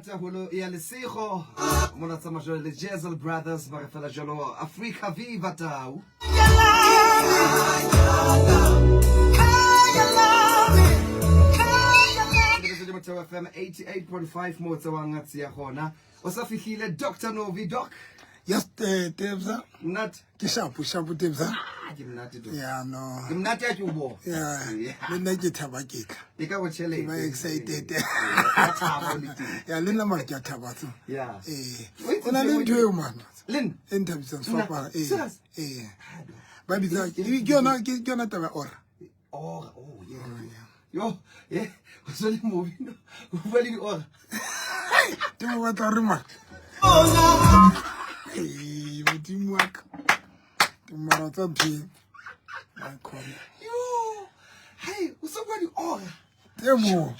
Haholo ya lesego mona tsamaya jalo le Jezel Brothers ba re fela jalo Africa Viva Tau. Motheo FM 88.5 mo tsewang tsia gona o sa fihlile Dr. Novi Doc. Yes, Tebza. Monate. Ke shapo, shapo Tebza. Ah, ke monate to. Yeah, no. Ke monate a ke o bona. Yeah. Yeah. Le nna ke thaba ke tla. E ka go tšhelete. Ke ba excited. Ka thabo le teng. Ya le nna mara ke a thaba tso. Yeah. Eh. O itse O na le ntho ntho e eo man. Le nna? E nthabisang Nna? sefapana. Eh. Serious? Eh. Ba bitsa ke yona ke yona taba ya ora. Ora, oh yeah. Yo, yeah. O se le movie no. O bua le di ora. Ke mo batla re man. Eh, modimo wa ka. Ke mara tsa ntho e. Ai khona. Yo. Hey, o se bua di ora. Temo.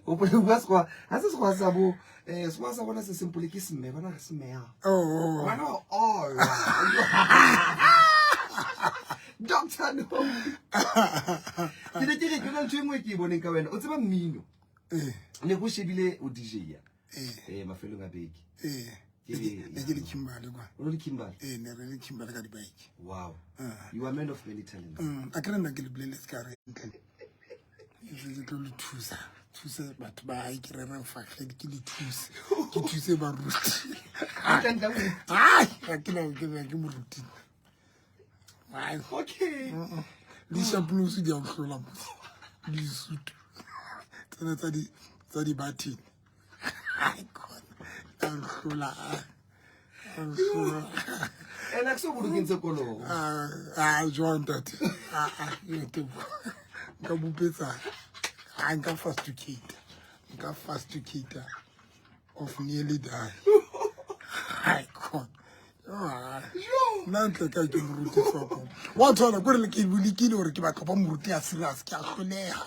O bua sekgowa, ha se sekgowa sa bo eh sekgowa sa bona se simple ke smme, bona ga smme ya. Oh. Bona ora. Doctor no. Ke ne ke re ke na ntho e nngwe ke e boneng ka wena. O tseba mmino. Eh. Ne go shebile o DJ ya. Eh. Eh mafelong a beke. Eh. Ne ke le Kimberley kwa. O le Kimberley? Eh, ne re le Kimberley ka di-bike. Wow. You are man of many talents. A ke re nna ke le boleletse ka re ntle. Ke tlo le thusa. Thuse batho ba hae ke rere fagedi ke le thuse. Ke thuse baruti. Ai, ga ke na ke ke moruti. Ai. Okay. Le shampoo di a hlola mo. Le suit. Tsena tsa di tsa di bathing. Ai god. A hlola. A hlola. Ena ke so bolokeng tse kolong. Ah, ah, jwang ntate. Ah, ah, yo tebo. Nka bupetsa. Ah, nka fasticate. Nka fasticate. of nearly die. Hai God. Nna ntle ka ke moruti tlhoko wa thola kore le ke bolekile gore ke batla ba moruti ya serious, ke a hloleha.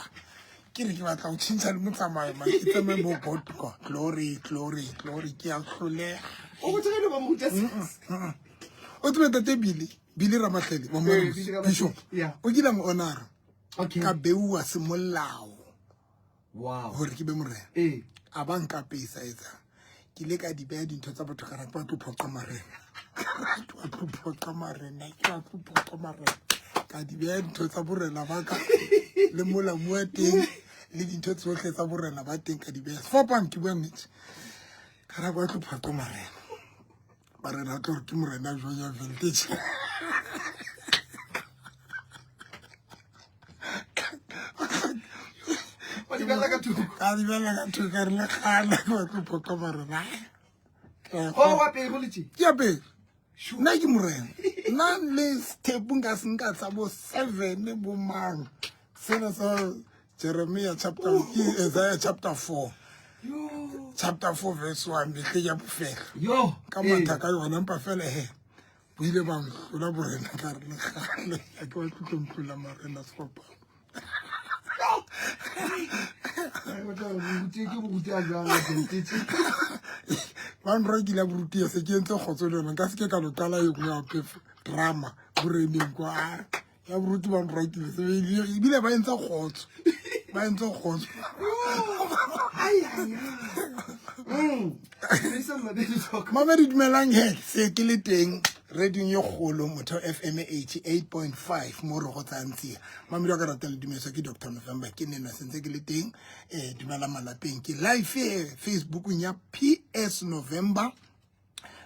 Ke re ke batla go tšhentšha le motsamao man, ke tsamaye mo botko glory glory glory, ke a hloleha. O go tsogele ba moruti ya serious. O tsebe tate Billy, Billy Ramahlele wa Ee, Billy Ramahlele, Bishop, yeah. o kile a mo honora Okay. ka beuwa semolao Wow. gore ke be morena. Ee. A ba nka pesa etsa ke ile ka di beya dintho tsa batho ka re ke batlo phoqa marena, ke batlo phoqa marena, ke batlo phoqa marena. Ka di beya dintho tsa borena ba ka le molamu wa teng le dintho tsohle tsa borena ba teng ka di beya sefapang. Ke bua nnete, ka re ke batlo phoqa marena, marena a tlo gore ke morena jwang ya vintage. Wa di beela ka thoko. Ka di beela ka thoko, ka re le kgale ke batlo phoqa marena. O wa pele go le tše. Ke ya pele, nna ke morena, nna le step nka se nka tsa bo 7 bo mang sena sa Jeremia chapter, ke Isaiah chapter 4. Yo. Chapter 4 verse 1, mehleng ya bofelo. Yo. Ka matha ka yona, mpa fela he bo ile ba ntlola borena, ka re le kgale a ke batle tlo ntlola marena sefapano. Moruti ke moruti a jwang a vintage. Ba nrakile ya boruti se ke entse kgotso le yona, nka se ke ka lo qala e nngwe gape drama boreneng kwa. Ah, ya boruti ba nrakile se ebile ba entse kgotso, ba entse kgotso. Ai ai. Lisa Mabedi talk. Mamedi, dumelang he, se ke le teng radiong e kgolo Motheo FM 88.5 mo re go tsayang tsia. Mamedi wa ka rata le dumediswa ke Dr November, ke nena sentse ke le teng. Dumela malapeng, ke live Facebookong ya PS November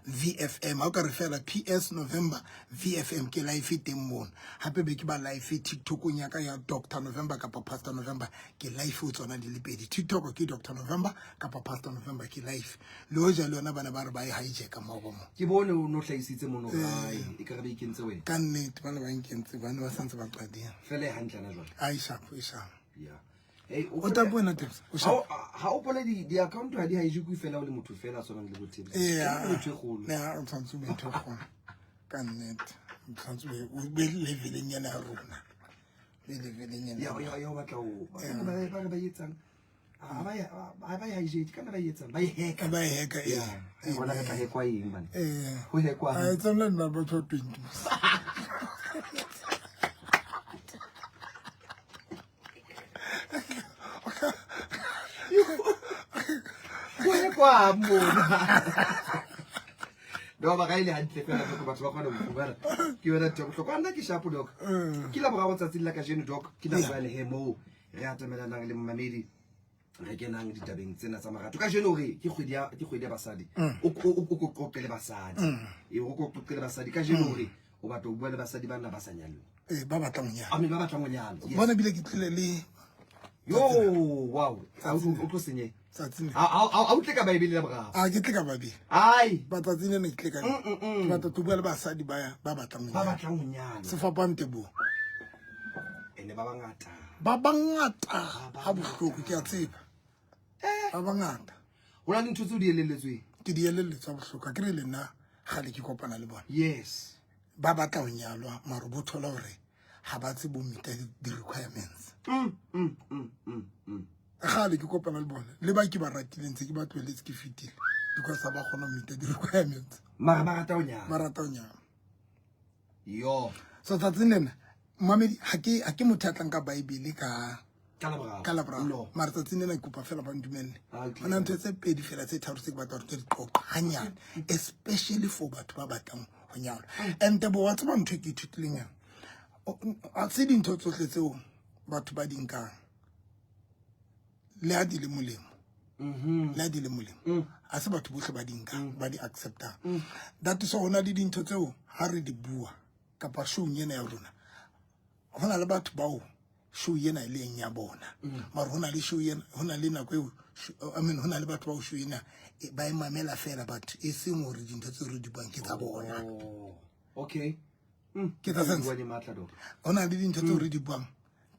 VFM. Ha o ka re fela PS November VFM, ke live teng mono. Hape be ke ba live TikTokong ya ka ya Dr November kapa Pastor November, ke live ho tsona di le pedi. TikTok ke Dr November kapa Pastor November, ke live. Le hoja le yona bana ba re ba e hijacka mo go mo. Ke bone o no hlahisitse mono gae, e ka re ba ikentse wena. Ka nnete bana ba nkentse, bana ba santse ba qadile. Fela e hantle na jwale. Ai sharp, e sharp. Yeah. Hey, o tla bona teng. O sharp. Ha o pole di account ha di hijack fela o le motho fela a tshwanang le bo Thembi. Yeah. Ke motho e kgolo. Yeah, o tshwanetse o be ntho e kgolo. Ka nnete. O tshwanetse o be leveleng ena ya rona. Be leveleng ena. Ya ya ya, o batla o ba ba re ba etsang. Ha ba ha ba hijack kana ba etsang, ba e hacka. Ba e hacka, ee. Yeah. Bona re tla hackwa eng bana? Ee. Ho hackwa. A e tsena nna batho 20. Ho hackwa mona. No, ba ga ile hantle fela go batho ba kgone go fumana. Ke yona ntho ya bohlokwa. Nna ke sharp doc. Ke la boraro tsatsing la kajeno doc, ke nako ya lehe moo re atamelanang le mmamedi, re kenang ditabeng tsena tsa marato. Kajeno re ke kgwedi ya, ke kgwedi ya basadi. O ko qoqe le basadi. Ee, o ko qoqe le basadi. Kajeno re o batla ho bua le basadi ba nna ba sa nyalweng. Ee, ba batlang ho nyalwa. I mean, ba batlang ho nyalwa. Yes. Bona bile ke tlile le Yo, wow. A o tlo senye. Tsatsing. A o tle ka Bible la boraro. A ke tle ka Bible. Ai. Ba tsatsing lena ke tle ka. Ke batla ho bua le basadi ba batlang ho Ba nyalwa. batlang ho nyalwa. Sefapano tebo. Ene ba bangata. Ba bangata ha bohloko, ke a tseba. Ba bangata. Ho na le ntho tseo di elelletsweng. Ke di elelletswa bohloko, ha ke re le nna kgale ke kopana le bona. Yes. Ba batla ho nyalwa, mara bo thola hore ha ba tsebe ho meet di-requirements. Kgale ke kopana le bona, le ba ke ba ratileng ntse ke ba tlohelletse ke fetile because ha ba kgona ho meet di-requirements. Mara ba rata ho nyalwa. Ba rata ho nyalwa. Yo. So tsatsing lena, mamedi, ha ke motho ya tlang ka Bible ka Ka Laboraro. Ka Laboraro. No. Mara tsatsing lena ke kopa fela ba ntumelle. Ah, okay. Ho na ntho tse pedi fela tse tharo tse ke batlang hore ke di qoqe hanyane, especially for batho ba batlang ho nyalwa. And bo wa tseba ntho e ke ithutileng yona. A se dintho tsohle tseo batho ba di nkang. Le ha di le molemo. Le ha di le molemo. Ha se batho bohle ba di nkang, ba di acceptang. That is why ho na le dintho tseo ha re di bua kapa show-ong ena ya rona. Ho na le batho bao show ena e leng ya bona. Mara ho na le show ena, ho na le nako eo, I mean, ho na le batho bao show ena ba e mamela fela, but e seng hore dintho tseo re di buang ke tsa bona. Oh, okay. Ke tsa sense. Bua di matla, doc. Ho na le dintho tseo re di buang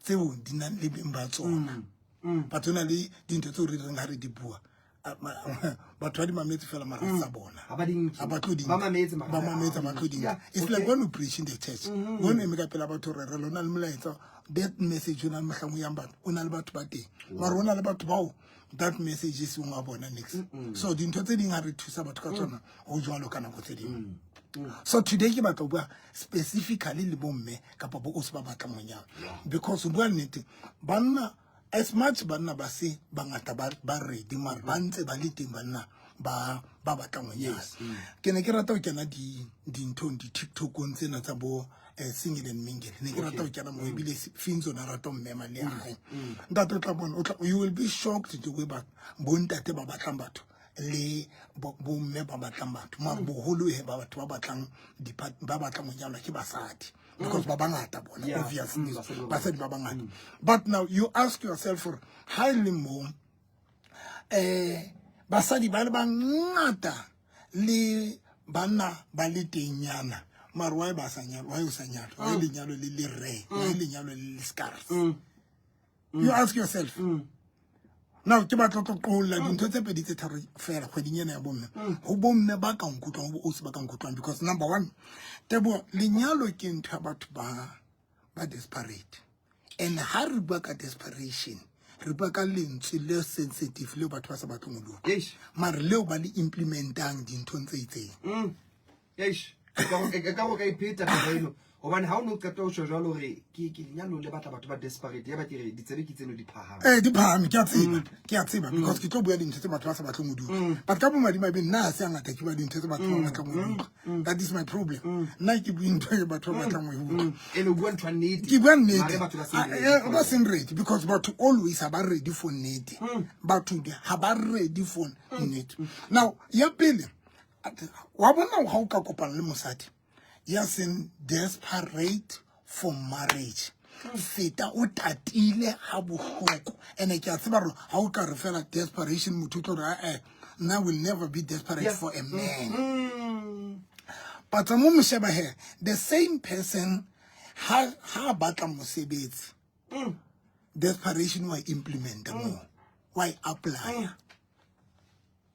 tseo di nang le beng ba tsona. But ho na le dintho tseo re reng ha re di bua, Batho ba di mametse fela mara sa bona. Ha ba di nke. Ha ba tlo di Ba nka. mametse mara Ba ha mametse ba ba tlo di nka. Yeah, It's like when you preach in the church. When o eme ka pela batho re re lona le molaetsa, that message o na le mohlang o yang batho, o na le batho ba teng. Mara o na le batho bao that message e seng wa bona next. So dintho tse ding ha re thusa batho ka tsona ho jwalo ka nako tse ding. So today ke batla ho bua specifically le bomme kapa bo ausi ba batlang ho nyala. Because ho bua nnete, banna as much banna ba se bangata ba ready mara ba ntse ba le teng banna ba batlang ho nyala. Ke ne ke rata ho kena di dinthong di TikTokong tsena tsa bo single and mingle. Ne ke rata ho kena mo ebile Finzo na rata ho mmema le hae. Ntate o tla bona o tla, you will be shocked the way ba bontate ba batlang batho le bomme ba batlang batho. Mara boholo he ba batho ba batlang ba batlang ho nyalwa ke basadi. Because ba bangata bona, obviously. Basadi ba Basadi ba bangata. But now you ask yourself for ha e le mo basadi ba le bangata le banna ba le teng nyana mara why ba sa nyalwa, why o sa nyalwa, why lenyalo le le rare, why lenyalo le le scarce? You ask yourself. Now ke batla tlo qolla dintho tse pedi tse tharo fela kgweding ena ya bomme. Ho bomme ba ka nkutlwang, ho bo ausi ba ka nkutlwang, because number one, Teboho, lenyalo ke ntho ya batho ba desperate. And ha re bua ka desperation, re bua ka lentswe le sensitive leo batho ba sa batleng ho le utlwa. Eish. Mara leo ba le implementang dinthong tse itseng. Eish. E ka go ka ipheta taba eno. Hobane ha o no qeta ho tjho jwalo hore ke lenyalo le batla batho ba desperate, ya ba ke re ditsebe ke tseno di phahame. Di phahame, ke a tseba, ke a tseba, because ke tlo bua dintho tse batho ba sa batleng ho di utlwa. But ka bomadimabe nna ha se hangata ke bua dintho tse batho ba batlang ho di utlwa. That is my problem. Nna ke bue ntho e batho ba batlang ho e utlwa. Ene o bua ntho ya nnete. Ke bua nnete. Mare batho ba seng ready for Ba yona. seng ready, because batho always ha ba ready for nnete. Batho ha ba ready for nnete. Now, ya pele, wa bona ha o ka kopana le mosadi ya seng desperate for marriage, feta o tatile ha bohloko. Ene ke a tseba hore ha o ka re fela desperation, motho o tlo re, nna will never be desperate for a man. But mo mo sheba he, the same person ha batla mosebetsi, desperation wa implement mo, wa e apply.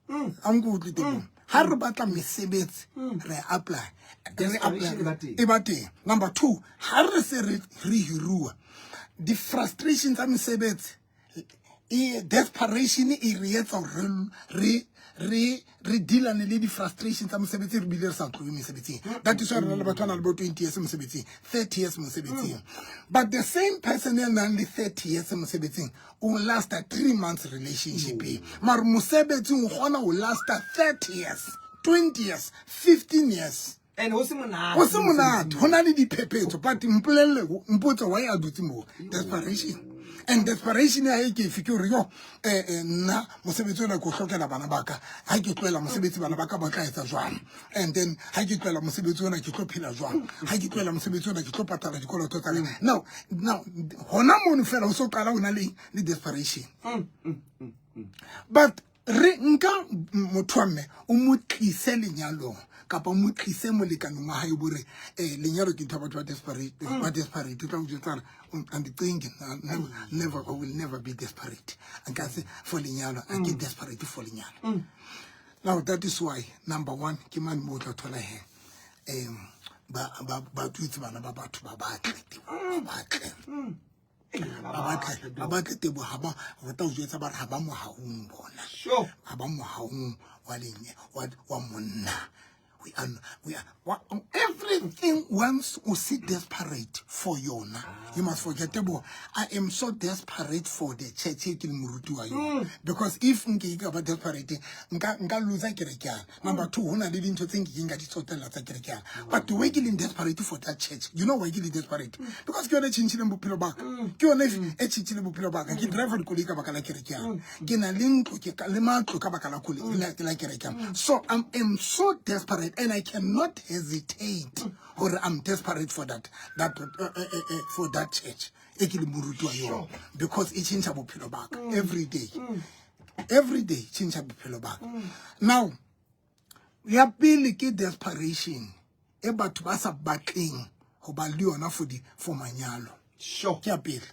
A nko utlwe teng. Ha re batla mesebetsi, re apply. Re Desperation apply. e ba teng. E ba teng. Number two, ha re se re hiruwa, di-frustration tsa mesebetsi, e desperation e re etsa hore re dealane le di-frustration tsa mosebetsi, re bile re sa tlohe mesebetsing. That is why re na le batho ba nang le bo 20 years mosebetsing, 30 years mosebetsing. But the same person ya nang le 30 years mosebetsing o lasta 3 months relationship e. Mara mosebetsing o kgona ho lasta 30 years, 20 years, 15 years. And ho se monate. Ho se monate, ho na le diphephetso, but mpolelle, mpotse why a dutse moo. Desperation. And desperation ya hae ke efe? Ke hore, yo, nna mosebetsi ona ke o hlokela bana ba ka. Ha ke tlohela mosebetsi, bana ba ka ba tla etsa jwang? And then ha ke tlohela mosebetsi ona, ke tlo phela jwang? Ha ke tlohela mosebetsi ona, ke tlo patala dikoloto tsa ka. Now, hona mono fela ho so qala ho na le desperation. But re nka motho wa mme o mo tlise lenyalong kapa o mo tlise molekaneng wa hae, bo re, lenyalo ke ntho ya batho ba desperate, ba desperate. O tla o jwetsa hore, andicingi, never, never, I will never be desperate. Nka se for lenyalo, a ke desperate for lenyalo. Now that is why number one ke mane mo o tla thola he, ba tswetse bana ba batho ba batle, ba batle. Ba batle, ba batle Teboho, ha ba, ba tla o jwetsa ba re ha ba mohaung bona. Ha ba mohaung wa lenye, wa monna. We are, wa, everything once o se desperate for yona. You must forget Teboho. I am so desperate for the church e ke le moruti wa yona. Because if nke ke ka ba desperate, nka lose kereke yana. Number two, hona le dintho tse nkekeng ka di tsotella tsa kereke yana. But the way ke leng desperate for that church, you know why ke le desperate? Because ke yona e tjhentjhileng bophelo ba ka. Ke yona e tjhentjhileng bophelo ba ka. Ke driver dikoloi ka baka la kereke yana. Ke na le ntlo, ke ka, le matlo ka baka la koloi, la kereke yana. So I am so desperate and I cannot hesitate hore I'm desperate for that church e ke le moruti wa yona. Because e tjhentjha bophelo ba ka every day. Every day tjhentjha bophelo ba ka. Now ya pele ke desperation e batho ba sa batleng ho ba le yona for manyalo. Ke ya pele.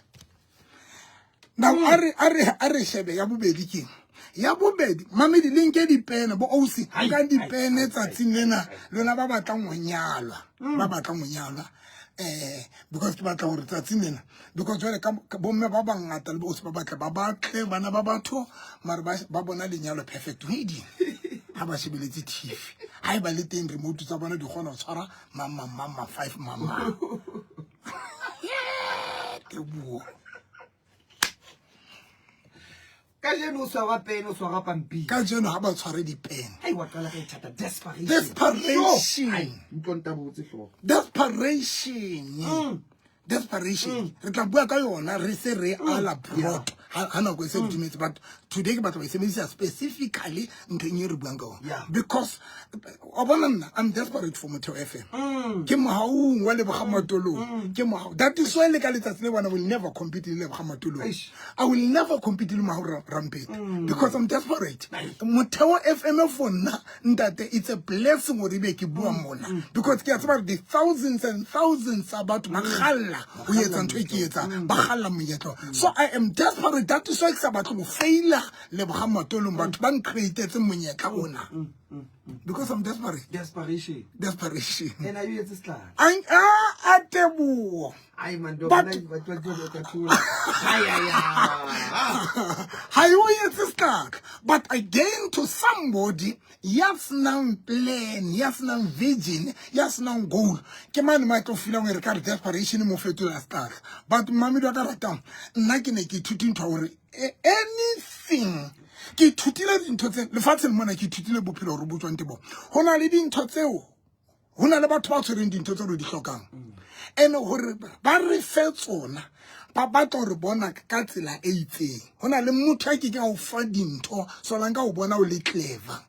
Now a re shebe ya bobedi ke eng? Ya bobedi, mamedi le nke dipene bo ausi, nka dipene tsatsing lena lona ba batlang ho nyalwa, ba batlang ho nyalwa. Because ke batla hore tsatsing lena, because jwale ka bomme ba bangata le bo ausi ba batla ba batle bana ba batho, mare ba bona lenyalo perfect wedding ha ba shebeletse TV. Ha e ba le teng remote tsa bona di kgona ho tshwara mama mama 5 mama. Teboho. Kajeno o tshwara pene, o tshwara pampiri. Kajeno ha ba tshware dipene. Ai, wa qala ka e thata. Desperation. Desperation. Ai, utlwa ntabotse hlooho. Desperation. Desperation. Re tla bua ka yona re se re ala broad. Ha nako e se dumetse, but today ke batla ho e sebedisa specifically nthong e re buang ka yona. Because wa bona nna, I'm desperate for Motheo FM. Ke mohaung wa Leboga Matolong. Ke mohau. That is why le ka letsatsi le bona will never compete le Leboga Matolong. I will never compete le Mohau Rampete because I'm desperate. Motheo FM for nna ntate, it's a blessing hore ebe ke bua mona, because ke a tseba the thousands and thousands tsa batho ba kgalla ho etsa ntho e ke etsang, ba kgalla monyetla. So I am desperate. That is why ke sa batle ho faila Leboga Matolong, batho ba ncreatetse monyetla ona. Because I'm desperate. Desperation. Desperation. And are you etse setlatla? A teboho. Ai man, But Ai ai ai. Ha o etse setlatla. But again, to somebody ya senang plan, ya senang vision, ya senang goal, ke mane ma tlo feelang hore ka re desperation mo fetola setlatla. But mmamedi wa ka ratang, nna ke ne ke ithute ntho hore anything ke ithutile dintho tse lefatsheng mona, ke ithutile bophelo hore bo tswang tebo. Ho na le dintho tseo, ho na le batho ba tshwereng dintho tseo re di hlokang, and hore ba re fe tsona ba batla hore bona ka tsela e itseng. Ho na le motho a kekeng a o fa dintho solanka o bona o le clever.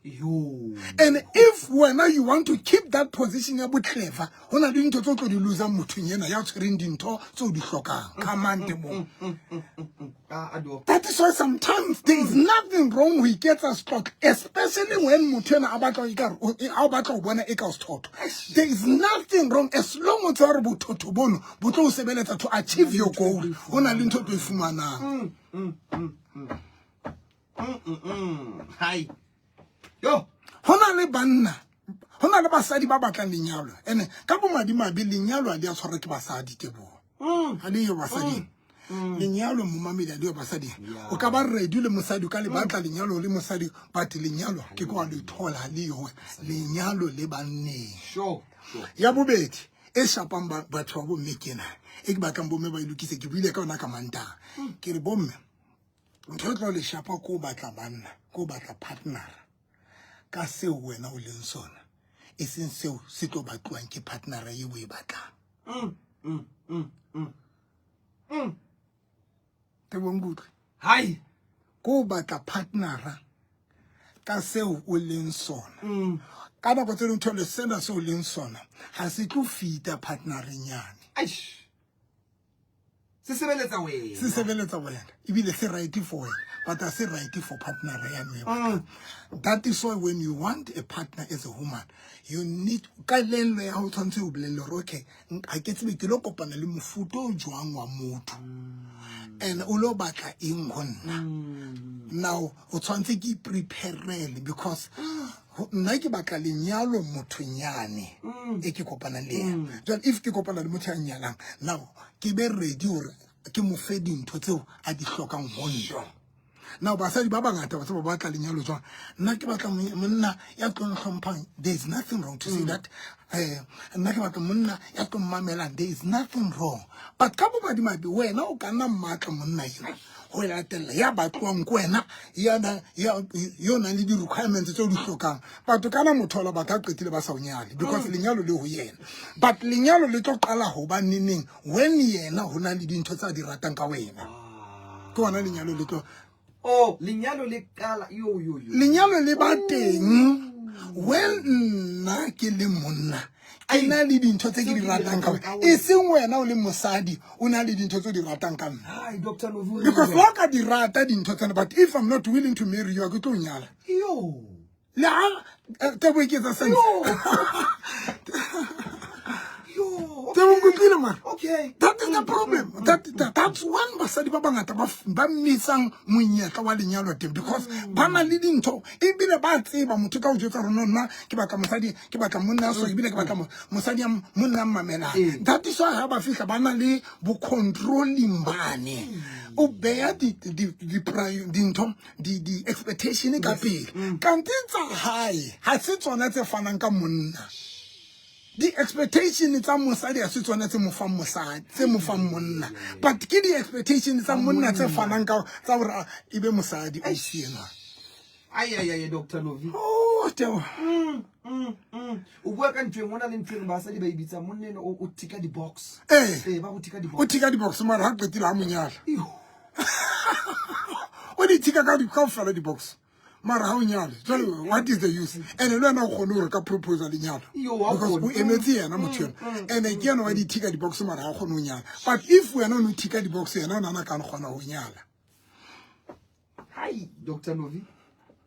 And if wena you want to keep that position ya bo clever, ho na le dintho tse o tlo di losang mothong ena ya tshwereng dintho tse o di hlokang. Come on, Teboho. That is why sometimes there is nothing wrong ho iketsa setlotlo, especially when motho ena a batla ho ekare a o batla ho bona e ka o sethotho. There is nothing wrong as long o tseba hore bothotho bono bo tlo o sebeletsa to achieve your goal. Ho na le ntho o tlo e fumanang. Hai. Yo. Ho na le banna, ho na le basadi ba batlang lenyalo. Ene ka bomadimabe lenyalo ha di a tshwarwa ke basadi, Teboho. Ha le yo basading. Lenyalo momamedi ha le yo basading. O ka ba ready le mosadi, o ka le batla lenyalo le mosadi, but lenyalo ke kwa le thola ha le yo. Lenyalo le banneng. Sure. Ya bobedi e shapang batho ba bomme ke ena, e ke batlang bomme ba e lokise, ke buile ka yona ka Mantaha. Ke re bomme, ntho e tlo le shapa ko batla banna, ko batla partner ka seo wena o leng sona, e seng seo se tlo batluwang ke partner e o e batlang. Teboho nkutlwe. Hai. Ko batla partner ka seo o leng sona. Ka nako tse ding thole sena seo o leng sona ha se tlo fita partnereng yane. Eish. Se sebeletsa wena. Se sebeletsa wena. Ebile se right for wena, but ha se right for partner ya no. That is why when you want a partner as a woman, you need ka lello ya ho tshwantse o bolelle hore okay, ha ke tsebe ke lo kopana le mofuta o jwang wa motho. And o lo batla eng ho nna. Now o tshwantse ke prepare because nna ke batla lenyalo mothonyane e ke kopanang le yena. Jwale if ke kopana le motho ya nyalang, now ke be ready hore ke mo fe dintho tseo a di hlokang ho nna. Now basadi ba bangata ba tseba ba batla lenyalo jwang. Nna ke batla monna ya tlo nhlomphang, there is nothing wrong to say that. Nna ke batla monna ya tlo mmamelang, there is nothing wrong. But ka bomadimabe wena o ka nna mmatla monna ena ho latella ya batlwang ke wena, yo nang le di-requirements tseo di hlokang. Batho kana motho ola batho a qetile ba sa o nyale because lenyalo le ho yena. But lenyalo le tlo qala ho ba neneng when yena ho na le dintho tse a di ratang ka wena. Ke hona lenyalo le tlo. Oh, lenyalo le qala yo yo yo. Lenyalo le ba teng when nna ke le monna ke na le dintho tse ke di ratang ka wena, e seng wena o le mosadi o na le dintho tse o di ratang ka nna. Hi, Doctor Novu. Because wa ka di rata dintho tsena, but if I'm not willing to marry you, ke tlo nyala. Yo. Le ha Teboho e ke etsa sense. Yo. Te o nkutlwile mara? Okay. That is the problem. That's one basadi ba bangata ba missang monyetla wa lenyalo teng, because ba na le dintho ebile ba tseba motho ka o jwetsa hore no, nna ke batla mosadi, ke batla monna so, ebile ke batla mosadi ya monna a mmamelang. That is why ha ba fihla ba na le bo controlling bane. O beya dintho, di expectation ka pele. Kante tsa hae ha se tsona tse fanang ka monna. Di-expectation tsa mosadi ha se tsona tse mo fang mosadi, tse mo fang monna, but ke di-expectation tsa monna tse fanang ka tsa hore e be mosadi o sienwa. Ai ai ai, Dr. Novi. Oh, Teo. O bua ka ntho e nngwe, ho na le ntho e nngwe basadi ba e bitsang monna eno o ticka di-box. Ee. Ee, ba go ticka di-box. O ticka di-box, mara ha qetile ha monyala. Iho. O di ticka ka di kaofela di-box. Mara ha o nyale, jwale what is the use? And le wena o kgone hore ka proposal lenyalo. Yo, ha o Because kgone. o emetse yena motho ena. And ke yena wa di ticka di-box, mara ha o kgone ho nyala. But if wena o no ticka di-box, yena o nana ka kgona ho nyala. Hai, Dr. Novi.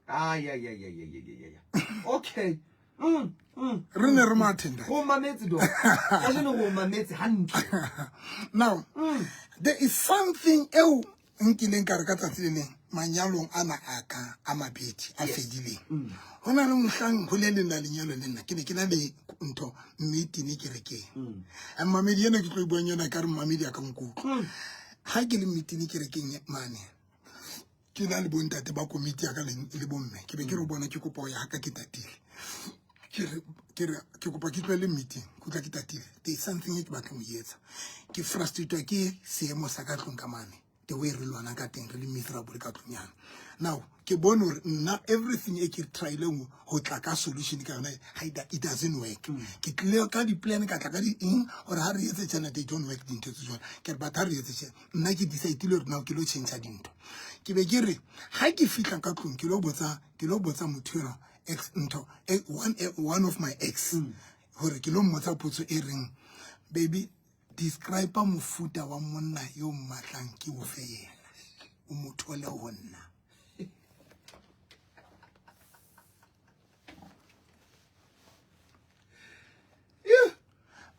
Ai ai ai ai ai ai ai. Okay. Re ne re mo attenda. Go mametse, doc. Kajeno go mametse hantle. Now, there is something eo nkileng ka re ka tsatsi le leng manyalong ana a ka a mabedi a fedileng. Ho na le mohlang ho le leng la lenyalo le nna ke ne ke na le ntho meeting kerekeng. Mmamedi ena ke tlo e buang yona, ka re mmamedi a ka nkutlwa. Ha ke le meeting kerekeng mane, ke na le bontate ba komiti ya ka le bomme, ke be ke re ho bona ke kopa ho ya ha ka ke tatile. Ke re, ke re, ke kopa ke tlohele meeting, ke utlwa ke tatile. There is something e ke batlang ho e etsa. Ke frustrated ke seemo sa ka tlung ka mane, the way re lwana ka teng, re le miserable ka tlung yana. Now, ke bone hore nna everything e ke try-ileng ho tla ka solution ka yona, ha it doesn't work. Ke tlile ka di-plan, ka tla ka di eng, hore ha re etse tjena, they don't work dintho tse jwalo. Ke re, but ha re etse tjena, nna ke decide-ile hore now ke lo change dintho. Ke be ke re, ha ke fihla ka tlung, ke lo botsa motho enwa, ex ntho, one, one of my ex, hore ke lo mmotsa potso e reng, baby, describe mofuta wa monna yo mmatlang ke o fe yena, o mo thole ho nna.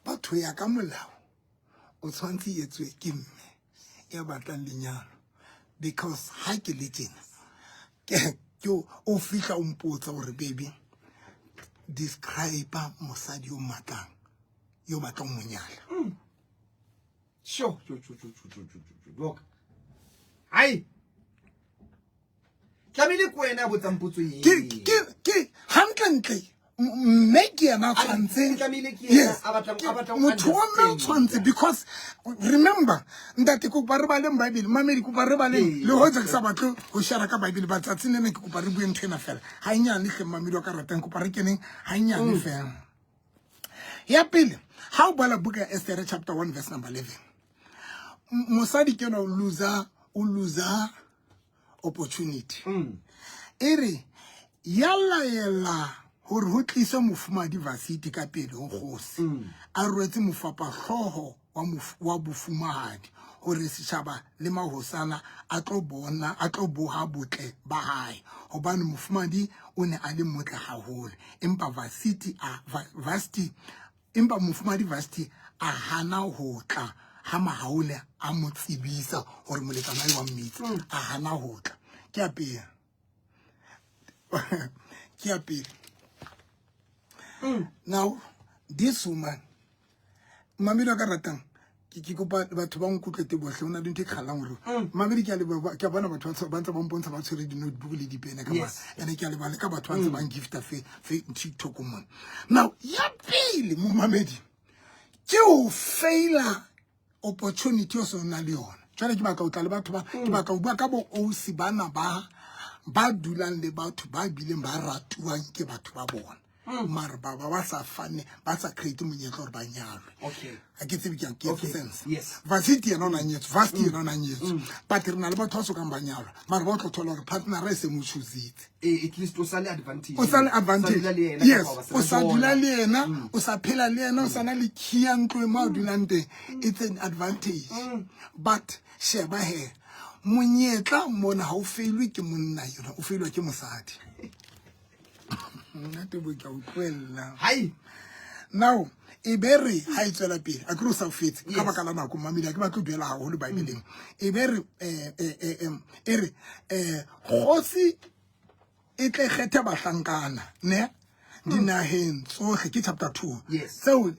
Batho ya ka molao o tshwantse e etswe ke mme ya batlang lenyalo, because ha ke le tjena, ke o fihla o mpotsa hore baby, describe mosadi yo mmatlang, yo batlang ho nyala. Sure, sure, sure, sure, sure, sure, sure, sure. Doc. Hai. Tlamehile ke wena a botsang potso eo. Ke hantlentle, mme ke yena a A re, tshwantseng. tlamehile ke yena Yes. a batlang, a batlang ho Motho wa mme o understand. tshwantse, because remember, ntate, kopa re baleng Bible, mamedi, kopa re baleng. Ee. Le hoja ke sa batle ho share ka Bible, but tsatsing lena ke kopa re bue ntho ena fela. Ha e nyane hle, mamedi wa ka ratang, kopa re keneng ha e nyane fela. Ya pele, ha o bala buka ya Esther chapter 1 verse number 11. Mosadi ke yena o loser opportunity. E re, ya laela hore ho tliswe mofumahadi Vashti ka pele ho kgosi. A rwetse mofapahlooho wa bofumahadi, hore setjhaba le mahosana a tlo bona, a tlo boha botle ba hae, hobane mofumahadi o ne a le motle haholo. Empa Vashti a, Vashti, empa mofumahadi Vashti a hana ho tla ha mahaole a mo tsebisa hore molekane wa hae wa mmitsa, a hana ho tla. Ke ya pele. Ke ya pele. Now, this woman, mamedi wa ka ratang, ke kopa batho ba nkutlwe te bohle, ho na le ntho e kgalang hore mamedi, ke a leboha, ke a bona batho ba ntse ba mpontsha ba tshwere di-notebook le dipene ka mane. Ene ke a leboha le ka batho ba ntse ba ngifta fe TikTok mona. Now, ya pele mo mamedi, ke ho faila opportunity o se o na le yona. Jwale ke batla ho tla le batho ba, ke batla ho bua ka bo ausi bana ba dulang le batho ba bileng ba ratuwang ke batho ba bona. Mara ba sa fane, ba sa create monyetla hore ba nyalwe. Ha ke tsebe ke a ke sense. Vashti yena o na nyetswe, Vashti yena o na nyetswe. But re na le batho ba sokang ba nyalwa. Mara ba tlo thola hore partner e se mo choositse. At least o sa le advantage. O sa le advantage. O sa dula le yena, Yes, kapa ba se o sa bona. dula le yena, o sa phela le yena, o sa na le key ya ntlo e mo a dulang teng. It's an advantage. But sheba he, monyetla mona ha o feilwe ke monna yona, o feilwa ke mosadi. Nna Teboho ke a utlwella. Hai. Now e be re ha e tswela pele a ke re o sa fetse ka baka la nako mamedi a ke batlo duela haholo Bibeleng. E be re e re kgosi e tle kgethe bahlankana ne dinaheng tsohle ke chapter 2 tseo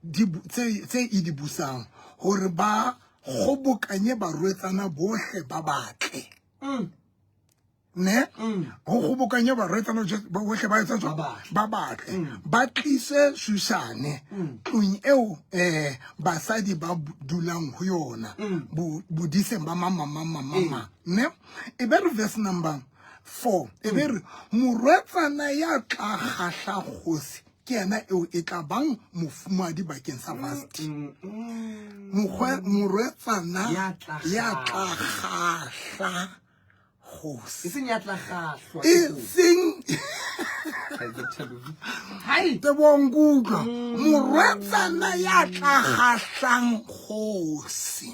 tse e di busang hore ba kgobokanye barwetsana bohle ba batle. Ne go kgobokanye barwetsana bohle ba etsa jwang? Ba batle ba tlise Susane tlung eo basadi ba dulang ho yona bodiseng ba mama mama mama ne. E be re verse number 4 e be re morwetsana ya tla kgahla kgosi ke yena eo e tla bang mofumadi bakeng sa Vasti. Morwetsana ya tla kgahla kgosi e seng ya tla kgahlwa e seng Teboho nkutlwa morwetsana ya tla kgahlang kgosi.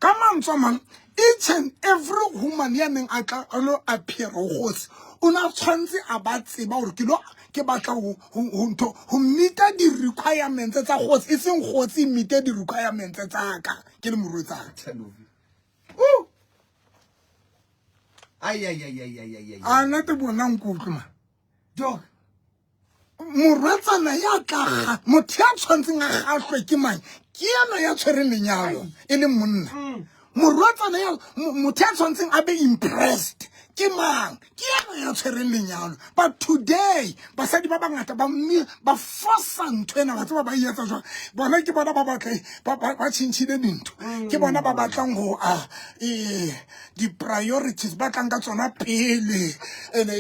Ka mantswe a mang, each and every woman ya neng a tla a lo appear ho kgosi o ne a tshwanetse a ba tseba hore ke lo ke batla ho ntho ho meeta di-requirements tsa kgosi, e seng kgosi e meete di-requirements tsa ka ke le morwetsana. Ai ai ai ai ai ai ai. A nna te bona nkutlwe ma. Dog. Morwetsana ya tla motho ya tshwantseng a kgahlwe ke mang? Ke yena ya tshwereng lenyalo e le monna. Morwetsana ya motho ya tshwantseng a be impressed ke mang? Ke yena ya tshwereng lenyalo. But today basadi ba bangata ba mme ba fosa ntho ena, ba tseba ba e etsa jwang? Bona ke bona ba batla ba tjhentjhile dintho. Ke bona ba batlang ho a di-priorities ba tlang ka tsona pele, ene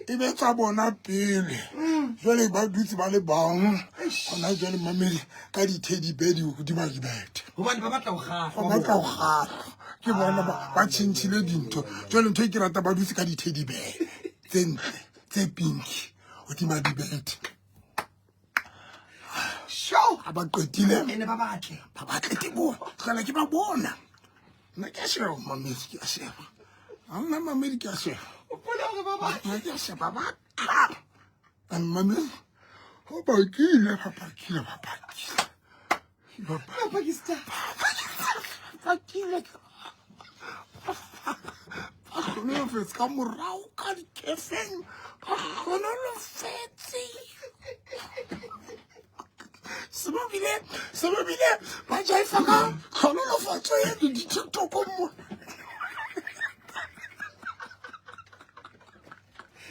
ebe tsa bona pele. Jwale ba dutse ba le bang hona jwale mamedi ka di-teddy bear di hodima dibete. Hobane ba batla ho kgahlwa. Ba batla ho kgahlwa. Ke bona ba tjhentjhile dintho. Jwale ntho e ke rata ba dutse ka di-teddy bear tse ntle tse pink hodima dibete. Sure. Ha ba qetile. Ene ba batle. Ba batle Teboho. Tlala ke ba bona. Nna ke a sheba mamedi, ke a sheba. Ha nna mamedi ke a sheba. O bona hore ba batle. Nna ke a sheba ba tla. And mamedi ho bakile, ba bakile, ba bakile. Ba Ba Pakistan. bakile. Ba hlonolofetse ka morao ka dikefeng. Ba hlonolofetse. Se ba bile ba jaifa ka tlhonolofatso ya di-TikTok mo.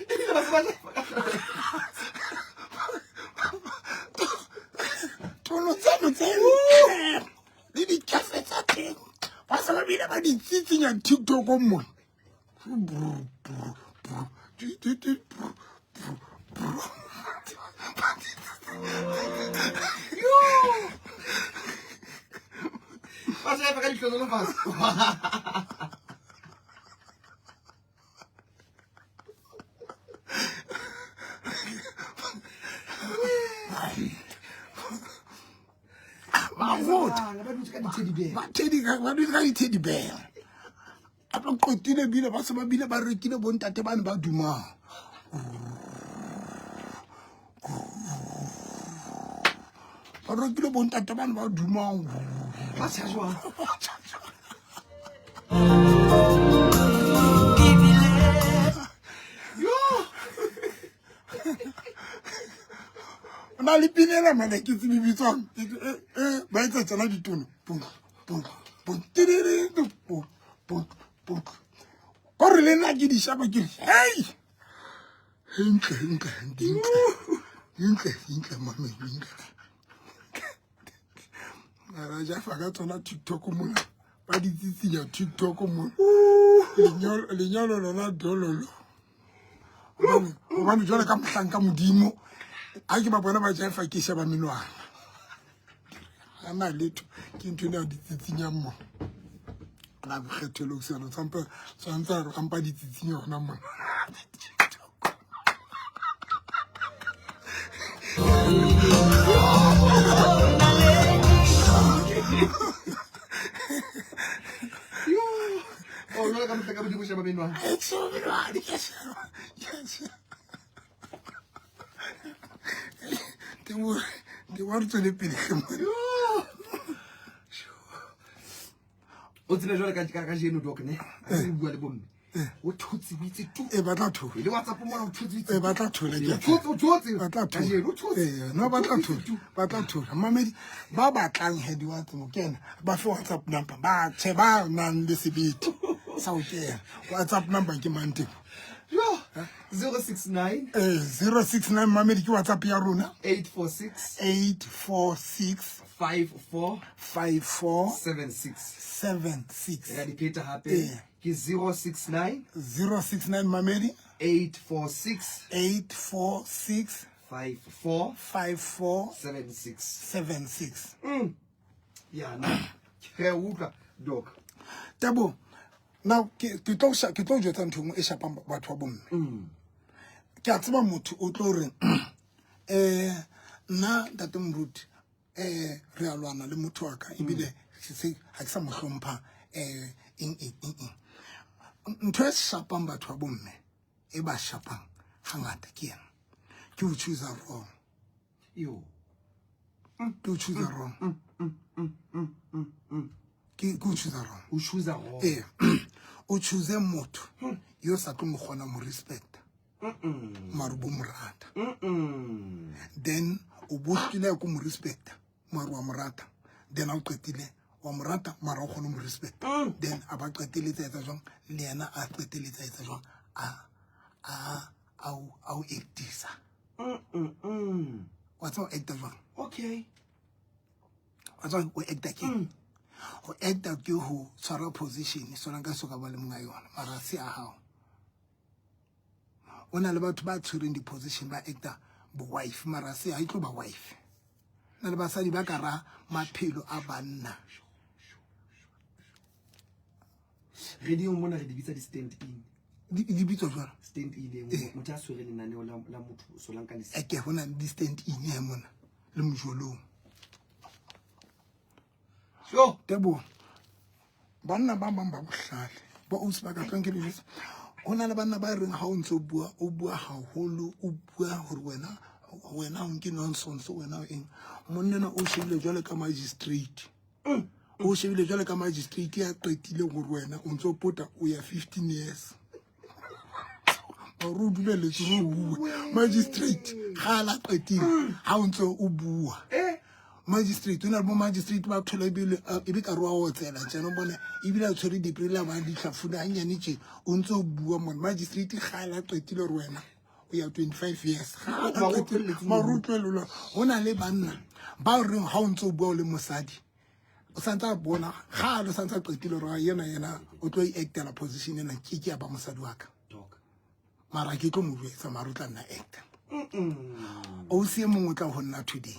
Ebile ba se ba jaifa ka Tono tseno tse ntle le dikefe tsa teng ba se ba bile ba di tsitsinya TikTok mo. Ba jaifa ka ditlhonolofatso. Ba rota. Ba dutse ka di-teddy bear. Ba dutse ka di-teddy bear. A ba qetile bile ba se ba bile ba rekile bontate ba ne ba dumang. Ba rekile bontate ba ne ba dumang. Ba tsha jwang? Yo! Na le pina ena mane ke tsebe bitswang. Ba etsa tsona ditono. Pum, pum, pum, tididi, pum, pum, pum. Kore le nna ke di shaba ke re, hey! Ntle, ntle, ntle. Ntle, ntle, mame, ntle. Ra jafa ka tsona TikTok mona. Ba di tsitsinya TikTok mona. Lenyalo lona dololo. Hobane jwale ka mohlanka Modimo, ha ke ba bona ba jaifa ke sheba menwana. Ha na letho, ke ntho ena di tsitsinyang mona. La bokgethelo sena, tshwantse a re ampa di tsitsinya hona mona. Oh, jwale ka mohlanka Modimo sheba menwana. Ke sheba menwana, ke sheba, ke sheba. Tebo, Tebo, re tswele pele hle monna. O tsebe jwale ka ka kajeno doc ne a ke bua le bomme o thotse o itse tu E ba tla thola. e le WhatsApp mona o thotse o itse E ba tla thola ke a o thotse o thotse Ba tla thola. kajeno o thotse Ee, no ba tla thola. Ba tla thola. Mamedi ba batlang he di WhatsApp kena ba fe WhatsApp number ba tjhe ba nang le sebete sa ho kena. WhatsApp number ke mang Tebo? Jo 069 Eh 069 mamedi ke WhatsApp ya rona 846 846 54 54 76 76 re di pheta hape Ee. ke 069 069 mamedi 846 846 54 54 76 76 ya na ke re utlwa doc Tebo now ke ke tlo ke tlo jwetsa ntho e nngwe e shapang batho ba bomme ke a tseba motho o tlo re eh nna ntate moruti eh re a lwana le motho wa ka ebile se ha ke sa mo hlompha eh eng eng eng eng ntho e shapang batho ba bomme e ba shapang hangata ke ena ke o choose wrong yo ke o choose wrong ke o choose wrong o choose wrong ee o choose motho yo sa tlo mo kgona mo respecta mare o bo mo rata then o bo tlile ko mo respecta mare wa mo rata then a o qetile wa mo rata mara o kgone mo respecta then a ba qeteletse a etsa jwang le yena a qeteletse a etsa jwang a a a o a o actisa wa tseba o acta jwang okay wa tseba o acta ke ho acta ke ho tshwara position sona ka so ka ba le monga yona mara se a hao o na le batho ba tshwereng di-position ba acta bo-wife mara se ha e tlo ba wife na le basadi ba ka ra maphelo a banna radio mona re di bitsa di-stand in di bitswa jwalo stand in e motho a tshwere lenaneo la motho solang ka lesi eke ho na le di-stand in he mona le mojolong sure Teboho banna ba bang ba bohlale ba ausi ba ka tlong ke le jwetsa ho na le banna ba reng ha o ntse o bua o bua haholo o bua hore wena wena o nke nonsense wena o eng monna enwa o shebile jwale ka magistrate o shebile jwale ka magistrate ya qetileng hore wena o ntse o pota o ya 15 years hore o dumeletse hore o bue magistrate ga la qetile ha o ntse o bua magistrate o na le bo magistrate ba thola ebile e be ka re wa otsela tjena o bone ebile a tshwere diprele ba di hlafuna hanyane tje o ntse o bua mone magistrate ga la qetile hore wena o ya 25 years mare o tlohellelwa ho na le banna ba reng ha o ntse o bua o le mosadi o santse a bona ga le santse a qetile hore yena yena o tlo e actela position ena ke ke ya ba mosadi wa ka mara ke tlo mo jwetsa mara o tla nna actor ausi e mongwe o tla ho nna today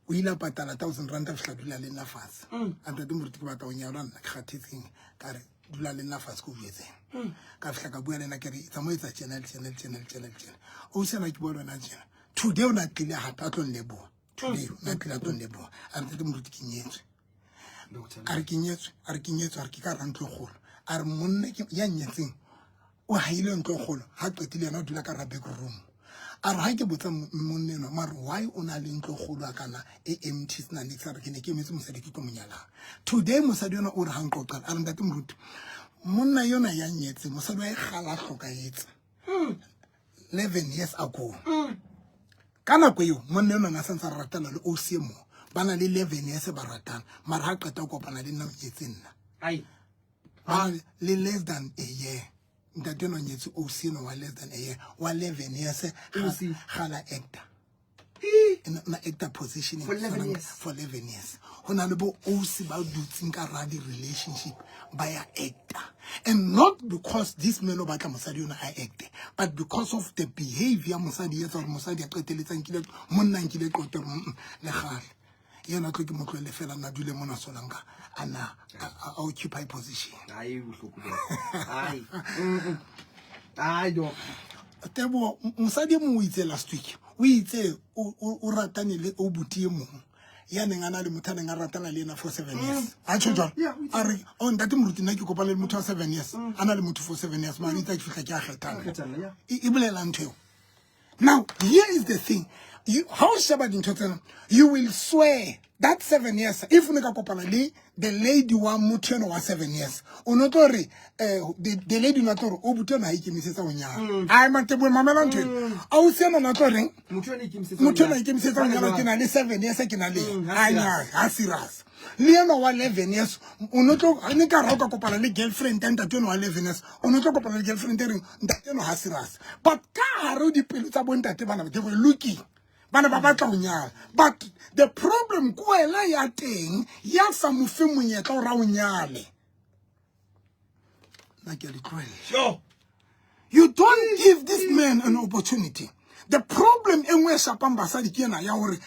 o ile a patala 1000 rand a fihla dula le nna fatshe a ntate moruti ke batla ho nyalwa nna ke kgathetseng ka re dula le nna fatshe ke o jwetseng ka fihla ka bua le ena ke re tsa mo etsa tjena le tjena le tjena le tjena le tjena ausi ena ke bua le wena tjena today o na tlile hape a tlo nleboha today o na tlile a tlo nleboha a re ntate moruti ke nyetswe a re ke nyetswe a re ke nyetswe a re ke ka ra ntlo e kgolo a re monna ya nyetseng o haile ntlo e kgolo ha qetile yena o dula ka ra back room a re ha ke botsa monna enwa mare why o na le ntlo e kgolo a kana e empty sena niks a re ke ne ke emetse mosadi ke tlo mo nyalang today mosadi yona o re ha nqoqela a re ntate moruti monna yona ya nyetse mosadi wa e kgala a hlokahetse 11 years ago ka nako eo monna enwa na santse a ratana le ausi e mong ba na le 11 years ba ratana mara ha qeta ho kopana le nna o nyetse nna ba na le less than a year ntate enwa o nyetse ausi enwa wa less than a year wa 11 years Ausi. gala actor na actor position For 11 years. for 11 years ho na le bo ausi ba dutseng ka ra di-relationship ba ya actor and not because this man o batla mosadi yona a acte but because of the behavior mosadi etsa hore mosadi a qeteletse a nkile monna a nkile qeto hore le kgale yena tlo ke mo tlohelle fela nna dule mona solanka a na a occupy position ai bohloko ai ai doc Teboho mosadi e mongwe o itse last week o itse o ratane le o buti e mong ya neng a na le motho a neng a ratana le ena for 7 years a tjho jwalo a re o ntate moruti nna ke kopane le motho wa 7 years a na le motho for 7 years mara itse a ke fihla ke a kgethana Kgethana, yeah. e bolela ntho eo Now here is the thing, you ha o sheba dintho tsena, you will swear that 7 years, if o ne ka kopana le the lady wa motho eno wa 7 years, o no tlo re the lady no tlo re o buti ena ha ikemisetsa ho nyala. Ai, Mateboe, mamela ntho eno. Ausi ena na tlo reng? Motho ena ikemisetsa. Motho ena ikemisetsa ho nyala, ke na le 7 years, ke na le ha a nyala, ha serious. Le ena wa 11 years, o no tlo ne ka ra o ka kopana le girlfriend ya ntate eno wa 11 years, o no tlo kopana le girlfriend e reng ntate eno ha serious. But ka hare ho dipelo tsa bontate bana, they were looking, bana ba batla ho nyala. But the problem ke wena ya teng ya sa mo fe monyetla o ra o nyale. Nna ke a di tlohella. You don't give this man an opportunity. The problem e nngwe e shapang basadi ke ena ya hore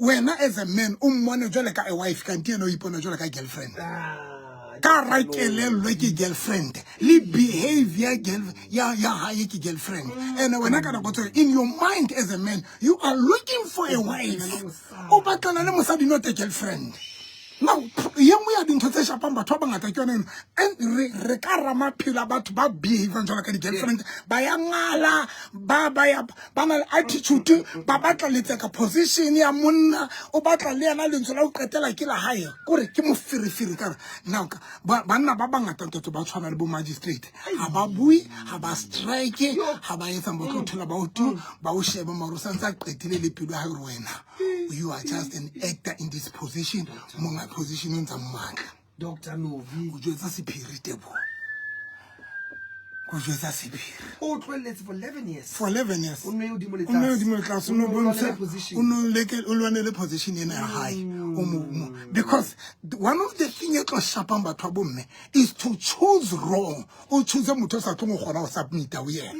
wena as a man o mmone jwale ka a wife, kante ena o ipona jwale ka girlfriend. Ah, Ka ra kelello ke girlfriend, le behavior girl ya hae ke girlfriend. And wena ka nako tsohle in your mind as a man you are looking for a wife, o batlana le mosadi, not a girlfriend. Now ye nngwe ya dintho tse shapang batho ba bangata ke yone eno. And re ka ra maphelo a batho ba behavang jwalo ka di-girlfriend, ba ya ngala, ba ya ba na le attitude, ba batla letseka position ya monna, o batla le yena lentswe la ho qetela ke la hae, kore ke moferefere ka re. Now banna ba bangata, ntate, ba tshwana le bo magistrate, ha ba bue, ha ba strike, ha ba etsang, ba tlo thola ba o tu ba o shebe, mare o santse a qetile le pelo ya hae gore wena you are just an actor in this position, monga position o ntsa mmatla. Dr Novi. O jwetsa sephiri, Tebo, ko jwetsa sephiri. O tlohelletse for 11 years. For 11 years. O nne hodimo le O nne tlase. hodimo le tlase, o O no no bontshe lwanele position. O no leke o lwanele position ena ya hae. O because one of the thing e tlo shapang batho ba bomme is to choose wrong. O choose motho o sa tlong go kgona go submita ho yena.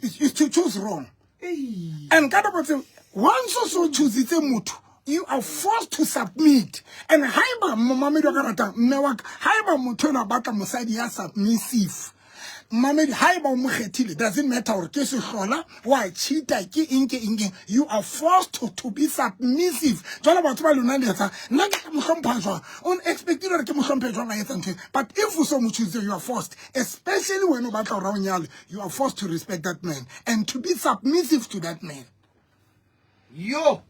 Is to choose wrong. Ei. And ka nako tseo, once o so choositse motho, you are forced to submit. And haeba momamedi wa ka ratang, mme wa ka, haeba motho ena a batla mosadi ya submissive, mmamedi, haeba o mo kgethile, doesn't matter hore ke sehlola, wa cheata, ke eng, ke eng, ke eng, you are forced to be submissive. Jwale batho ba lona le etsa, nna ke tla mo hlompha jwang? O expectile hore ke mo hlomphe jwang a etsa ntho e? But if o so mo choositse, you are forced, especially when o batla hore o nyale, you are forced to respect that man and to be submissive to that man. Yo,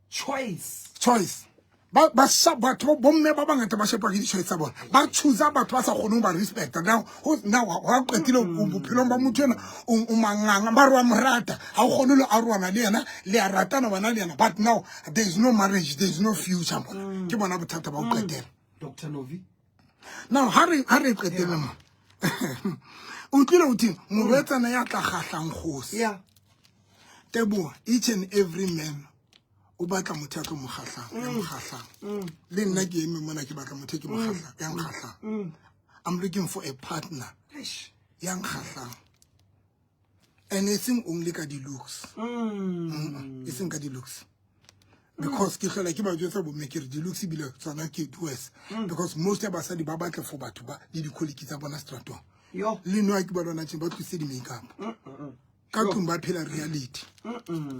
choice. Choice. Ba batho bomme ba bangata ba shepwa ke di-choice tsa bona. Ba choosa batho ba sa kgoneng ho ba respecta. Now now ha qetile bophelong ba motho ena, o manganga, ba re wa mo rata, ha o kgone le arohana le yena, le a ratana wena le yena, but now there is no marriage, there is no future mona. Ke bona bothata ba ho qetela. Dr Novi. Now ha re qetele mo, o tlile o theng, morwetsana ya tla kgahlang kgosi. Teboa, each and every man o batla motho ya tlo mo kgahlang, ya mo kgahlang. Le nna ke eme mona, ke batla motho e ke mo kgahlang, ya nkgahlang. I'm looking for a partner Eish. ya nkgahlang, and e seng only ka di-looks. E seng ka di-looks, because ke hlola ke ba jwetsa bomme ke re di-looks ebile tsona ke worse, because most ya basadi ba batla for batho ba le di-quality tsa bona stratong. Yo. Le nwa ke ba lona tje, ba tlositse di-makeup ka tlung, ba phela reality.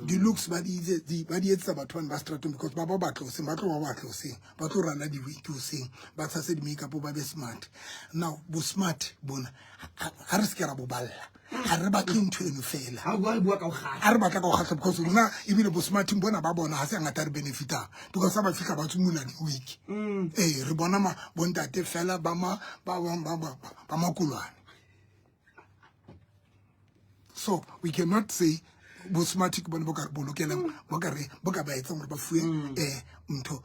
Di-looks ba di etsetsa batho bane ba stratong, because ba ba batla hoseng, ba tlo ba batla hoseng, ba tlo rala di-wig hoseng, ba tshase di-makeup, ba be smart. Now bo smart bona ha re se ke ra bo balla, ha re batle ntho eno fela. Ha bua, re bua ka ho kgahla. Ha re batla ka ho kgahla, because rona ebile bo smarting bona ba bona ha se ngata re benefitang, because ha ba fihla ba tsomula di-wig. Ee, re bona ma bontate fela ba ma ba ba ba ba ba makulwane. So we cannot say bo smart ke bone bo ka re bolokelang, bo ka re bo ka ba etsang hore ba fuwe ntho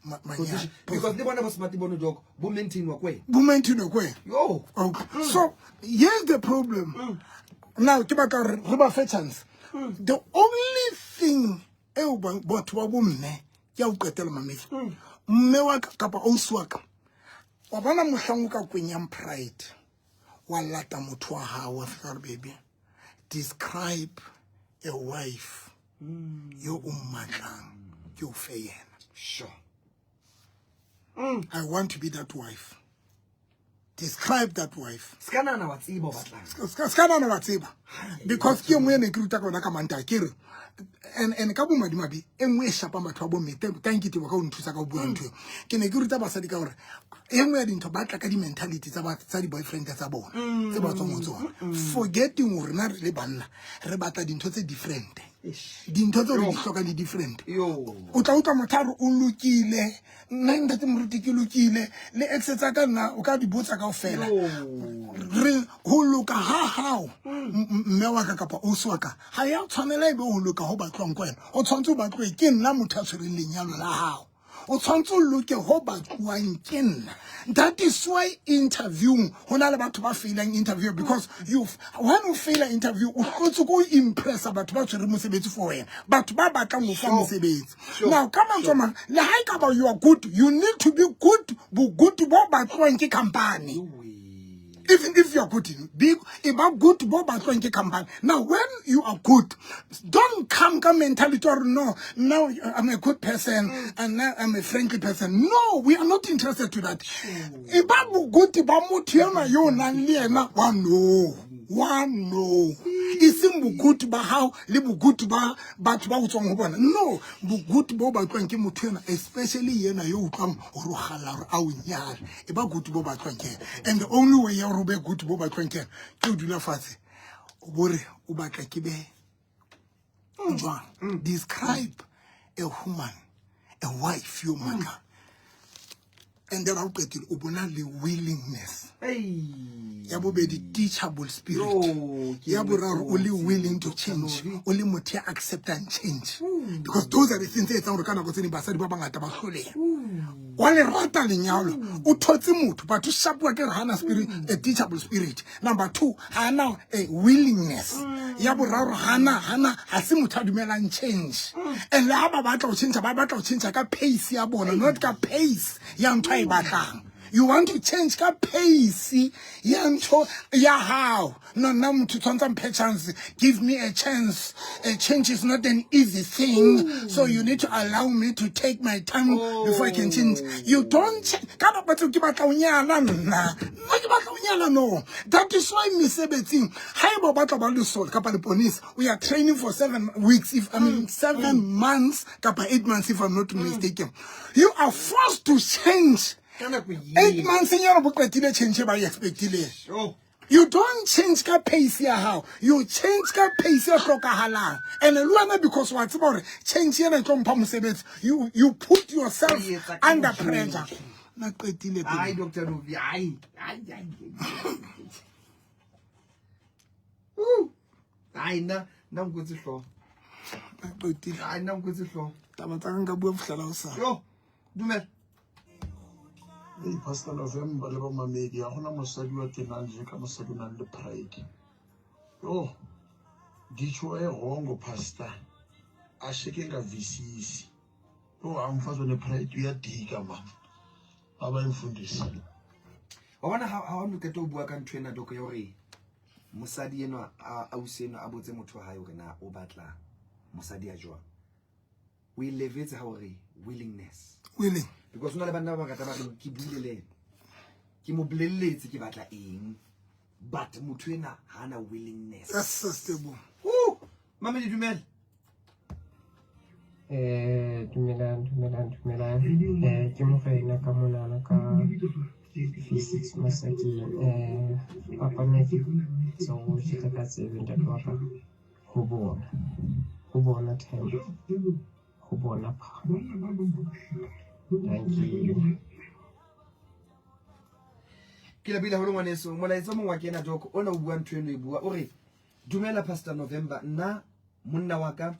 manyalo. Position. Because le bona bo smart bono, doc, bo maintainwa ko wena. Bo maintain ko wena. Yo. Okay. So here's the problem. Now ke batla hore re ba fe chance. The only thing eo batho ba bomme ke ya ho qetela, mamedi. Mme wa ka kapa ausi wa ka, wa bona mohlang o ka kwenyang pride, wa lata motho wa hao, wa fihla re, "Baby, describe a wife yo o mmatlang, ke o fe yena." I want to be that wife. Describe that wife. Se ka nahana wa tseba o batlang. Se ka nahana wa tseba, because ke e nngwe e ne ke ruta ka yona ka Mantaha, ke re And ka bomadimabe e nngwe e shapang batho ba bomme, thank you Tebogo ka o nthusa ka go bua ntho eo. Ke ne ke ruta basadi ka gore e nngwe ya dintho ba tla ka di-mentality tsa di-boyfriend tsa bona tse ba tswang ho tsona, forgetting gore rena re le banna re batla dintho tse different, dintho tse re di hlokang di different. O tla utlwa motho a re o lokile, nna ntate moruti ke lokile, le ex tsa ka nna o ka di botsa kaofela. Re ho loka ha hao mme wa ka kapa ausi wa ka ha ya tshwanela e be ho loka ho batlwang ko wena, o tshwanetse o batluwe ke nna motho a tshwereng lenyalo la hao, o tshwanetse o loke ho batluwang ke nna. That is why interviewing ho na le batho ba failang interview, because you when o faila interview o hlotse ko impressa batho ba tshwereng mosebetsi for wena, batho ba batlang ho fa mosebetsi. Now ka mantswe a mang, le ha e ka ba you are good, you need to be good, bogood bo batlwang ke company. Even if you are good, be e ba good bo batlwang ke company. Now when you are good, don't come ka mentality or no, now I'm a good person and now I'm a friendly person. No, we are not interested to that. E ba bogood ba motho enwa yo o nang le yena wa no, wa no. E seng bogood ba hao le bogood ba batho ba o tswang ho bona. No, bogood bo batlwang ke motho enwa, especially yena yo utlwang hore o kgalla hore a o nyale. E ba good bo batlwang ke yena. And the only way ya hore o be good bo batlwang ke yena ke o dula fatshe o bo re o batla ke be jwang. Describe a woman, a wife yo mmatlang. And then ha o qetile o bona le willingness. Ya bobedi, teachable spirit. Yo, Ya boraro, o le willing to change, o le motho ya acceptang change, because those are the things tse etsang hore ka nako tse ding basadi ba bangata ba hloleha. Wa le rata lenyalo, o thotse motho, but o shapuwa ke hana spirit, a teachable spirit. Number 2, hana a willingness. Ya boraro, hana ha se motho a dumelang change. And le ha ba batla ho change, ba batla ho change ka pace ya bona, not ka pace ya ntho a e batlang. You want to change ka pace ya ntho ya hao. No, nna motho tshwanetse a mphe chance. Give me a chance. A change is not an easy thing. So you need to allow me to take my time before I can change. You don't change. Ka nako tseo ke batla ho nyala nna. Nna ke batla ho nyala, no. That is why mesebetsing, haeba o batla ba lesole kapa leponesa, we are training for 7 weeks, if I mean 7 months kapa 8 months if I'm not mistaken. You are forced to change. Ka nako 8 months nyana bo qetile change ba e expectileng. You don't change ka pace ya hao, you change ka pace e hlokahalang. And le wena because wa tseba hore change ena e tlo mpha mosebetsi, you put yourself O etsa ka under bojohle. pressure. Na qetile pele. Ai, Doctor Novi, ai, ai, ai. Ai, nna nkwetse hlooho. Na qetile. Ai, nna nkwetse hlooho. Taba tsa ka nka bua bohlala ho sa. Yo, dumela. Hey, Pastor November le bamamedi, ha hona mosadi wa tenang je ka mosadi o nang le pride. Yo, ditjho e wrong, Pastor. A sheke nga visisi. Yo, ha mfazi one pride uyadika man. Baba mfundisi. Wa bona ha o qeta ho bua ka ntho ena, Doko, ya hore mosadi enwa a ausi enwa a botse motho wa hae hore na o batla mosadi ya jwang. O e levetse ha hore willingness. Willing. Because hona le banna ba bangata ba reng ke buile le ena. Ke mo bolelletse ke batla eng. But motho ena ha ana willingness. That's sustainable. Woo! Mamedi, dumela. Dumelang, dumelang, dumelang. Ke morena ka monana ka V6 Masakeng. Papa Matthew, so ke tla ka tsebe ntate wa ka ho bona. Ho bona Themba. Ho bona pha. Thank you. Ke lapile haholo ngwaneso. Molaetsa o mong wa kena, Doc, ona o bua ntho eno e bua. O re, dumela Pastor November, nna monna wa ka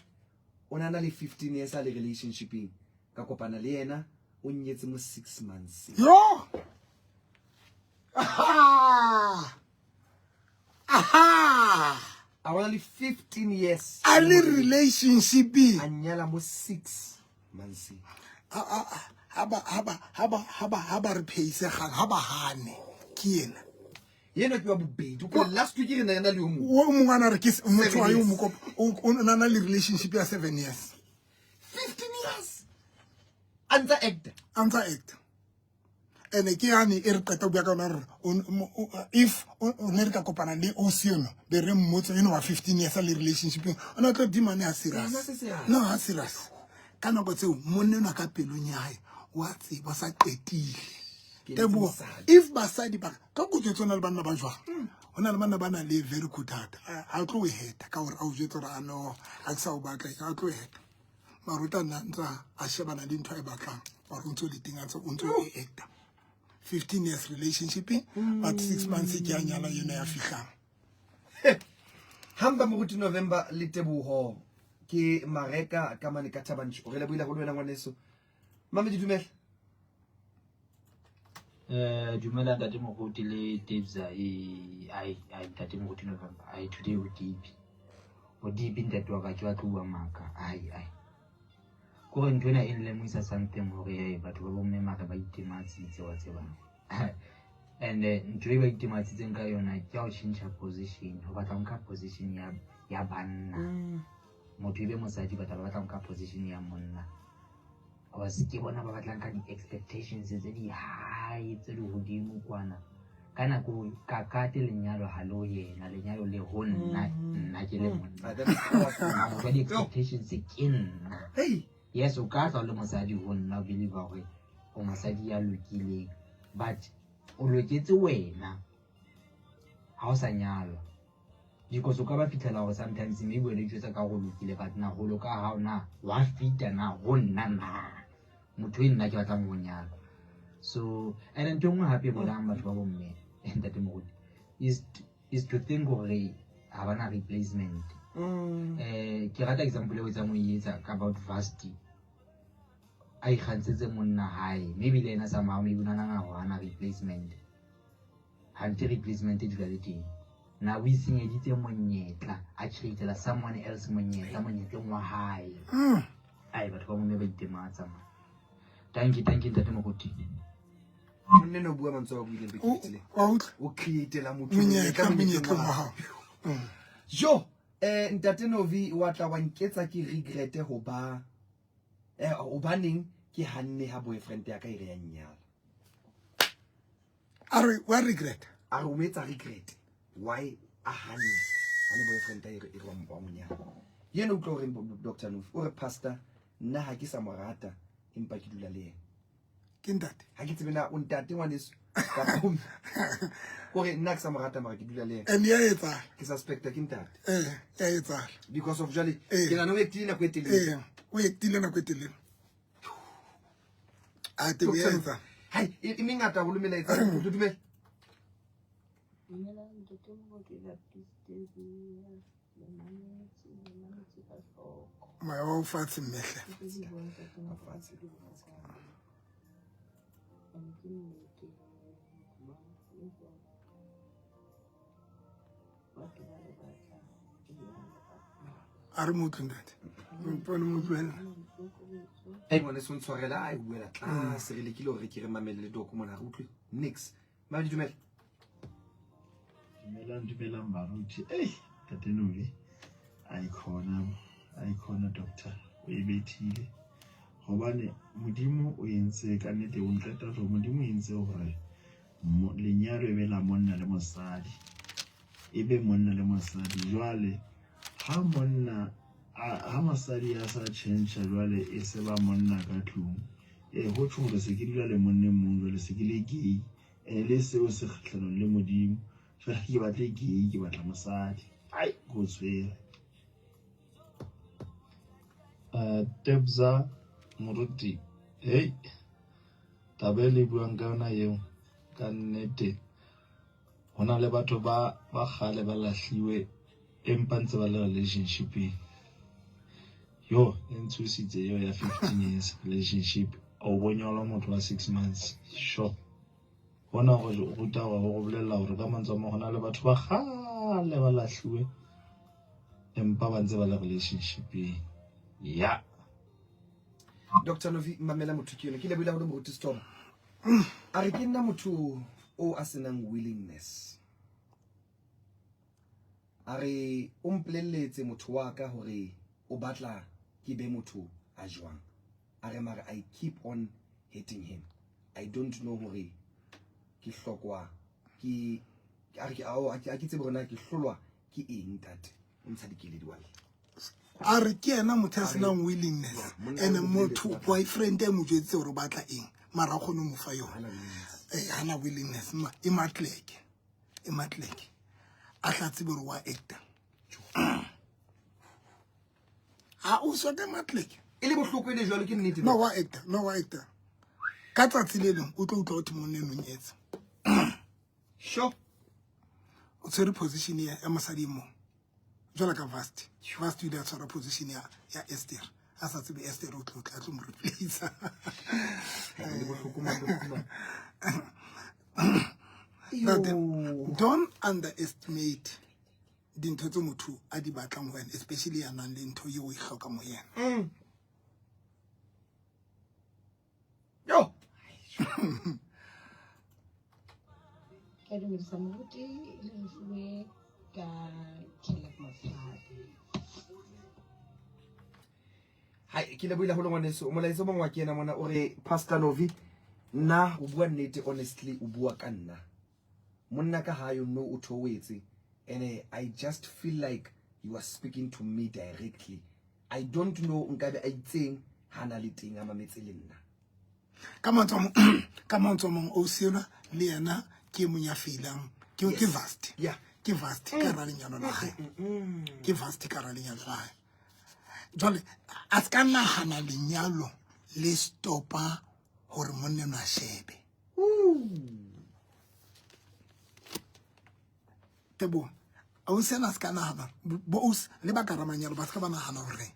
o na le 15 years a le relationshipeng. Ka kopana le yena, o nnyetse mo 6 months. Yo! Aha! Aha! A bona le 15 years. A le relationshipeng. A nyala mo 6 months. Ha ba re phehise kgang, ha ba hane. Ke yena. Yena ke wa bobedi. O kore last week re ne re na le yo mong. O mongwe a na re ke motho wa yo Seven mo kopa, o na na le relationship ya 7 years. 15 years. A ntsa acta. A ntsa acta. Ene ke yane e re qeta ho bua ka yona re if o ne re ka kopana le ausi eno be re mmotse eno wa 15 years a le relationshipeng o ne a tlo dimane ha serious. No ha serious. Ka nako tseo monna enwa ka pelong ya hae wa tseba sa qetile. Teboho if basadi ba ka go jwetsa le banna ba jwang ho na le banna ba na le very good heart a tlo o heta ka gore a o jwetsa gore a no a ke sa o batla a tlo heta mara o tla nna ntse a shebana le ntho a e batlang mara o ntse o le teng a ntse o ntse o e acta 15 years relationship but 6 months ke a nyala yena ya fihlang. Hamba moruti November le Teboho ke Mareka ka mane ka Thabanchu. Re lebohile haholo wena ngwaneso. Mame di dumela. Dumela ntate Moruti le Tebza e ai ai ntate Moruti November ai today o deep. O deep ntate wa ka ke batla bua maka ai ai. Kore ntho ena e nlemohisa something hore hey batho ba bomme mare ba itematsitse wa tseba. And ntho e ba itematsitseng ka yona ke ya ho tjhentjha position, ho batla ho nka position ya ya banna. Motho e be mosadi batho ba batla ho nka position ya monna. Cause ke bona ba batlang ka di-expectations tse di high tse di hodimo kwana. Ka nako ka kate lenyalo ha le ho yena, lenyalo le ho nna, nna ke le monna. Ah, that is powerful. Motho wa di-expectations ke nna. Hey. Yes, o ka tla o le mosadi ho nna o believe hore o mosadi ya lokileng, but o loketse wena ha o sa nyalwa. Because o ka ba fitlhela hore sometimes maybe wena o itjwetsa ka hore o lokile, but na ho loka ha hao na wa fita na ho nna na motho e nna ke batlang ho nyala. So and ntho e nngwe hape e bolayang batho ba bomme ntate Moruti is to think hore ha bana replacement. Ke rata example eo etsang o e etsa ka about Vasti. A ikgantshetse monna hae, maybe le yena somehow maybe o nahana hore hana replacement. Hante replacement e dula le teng. Na o isenyeditse monyetla, a createla someone else monyetla monyetleng wa hae. Ai batho ba bomme ba itematsa man. Thank you, thank you ntate Moruti. Monna no bua mantswe a buileng beke fetileng. Wa utlwa? O createla motho monyetla monyetleng monyetleng wa hao. Jo, ntate Novi wa tla wa nketsa ke regret ho ba hobaneng ke hanne ha boyfriend ya ka e re ya nnyala. A re wa regret. A re o etsa regret. Why a hanne ha le boyfriend e re e re wa monyala. Yena o utlwa hore Dr. Novi o re pastor nna ha ke sa mo rata empa ke dula le yena. Ke ntate. Ha ke tsebe na o ntate ngwaneso kapa o mme. Kore nna ke sa mo rata mara ke dula le yena. And ya etsahala. Ke suspecta ke ntate. Ya etsahala. Because of jwale ke nahana o etile nako e telele. O etile nako e telele. A tebo ya etsahala. Hai, e mengata haholo melaetsa. O dumela. Dumela ntate Moruti Baptist Teboho. Le mametse, le mametse ka hloko. Moya wa o fatshe mmehle. Ke tlo di bua ntate Moruti ke bua. Ene ke nnete le jwang. Batho ba re batla, e ya re batla. A re mo utlwe ntate. Mpone mo tlohella. Hey, ngwaneso ntshwarela, a e buela tlase, re lekile hore ke re mamele le doko mona, re utlwe nix. Mame dumela. Dumelang, dumelang baruti. Ei, ntate Novi. Aikhona, aikhona doctor, o e bethile. Hobane Modimo o entse ka nnete o nqeta hore Modimo o entse hore lenyalo e be la monna le mosadi. E be monna le mosadi. Jwale ha monna ha mosadi a sa tjhentjha jwale e se ba monna ka tlung. Ho tjho hore se ke dula le monna e mong jwale se ke le gay. Le seo se kgahlanong le Modimo. Jwale ke batle gay, ke batla mosadi. Ai, ko tshwere. Tebza Moruti, hey, taba e le buang ka yona eo, ka nnete, ho na le batho ba kgale ba lahliwe empa ntse ba le relationship-eng. Yo, e ntshositse eo ya 15 years relationship, o bonyolwa motho wa 6 months, sure. Hona go ruta hore go bolella hore ka mantswe a mang ho na le batho ba kgale ba lahliwe empa ba ntse ba le relationship-eng. Ya. Dr. Novi mamela motho ke yone ke lebohile haholo moruti Storm. A re ke nna motho o a senang willingness. A re o mpolelletse motho wa ka hore o batla ke be motho a jwang. A re mara I keep on hitting him. I don't know hore ke hlokwa ke a re ke ao a ke tsebe hore na ke hlolwa ke eng ntate o ntsha dikeledi wa A re ke yena motho ya senang willingness and motho boyfriend e mo jwetse gore o batla eng mara a kgone mo fa yona. Eh, hana willingness ma e matleke e matleke a tla tsebe gore wa actor ha o swa ka matleke e le bohloko e le jwalo ke nnete. No wa actor, no wa actor ka tsatsi le leng o tlo utlwa o thwe monna eno nyetse. Sure. O tshwere position ya mosadi e mong jwalo ka Vasti. Vasti o ile a tshwara position ya Esther a sa tsebe Esther o tlo tla tlo mo replace. Don't underestimate dintho tse motho a di batlang ho wena, especially ya nang le ntho eo o e hlokang ho yena. Yo. Ke dumedisa moruti le lefuwe ka Caleb Mothabi. Hai, ke lebohile haholo ngwaneso. Molaetsa o mongwe wa ke ena mona o re Pastor Novi, nna o bua nnete honestly o bua ka nna. Monna ka ha yo no o theohetse and I just feel like you are speaking to me directly. I don't know nkabe a itseng ha na le teng a mametse le nna. Ka mantswe ka mantswe mang o sena le yena ke mong ya failang ke ke vast. Yeah. Ke vast ka ra lenyalo la hae. Ke vast ka ra lenyalo la hae. Jwale a ska nahana lenyalo le stopa hore monna no a shebe. Tebo o sena se ka nahana bo os le ba ka ramanyalo ba se ba nahana hore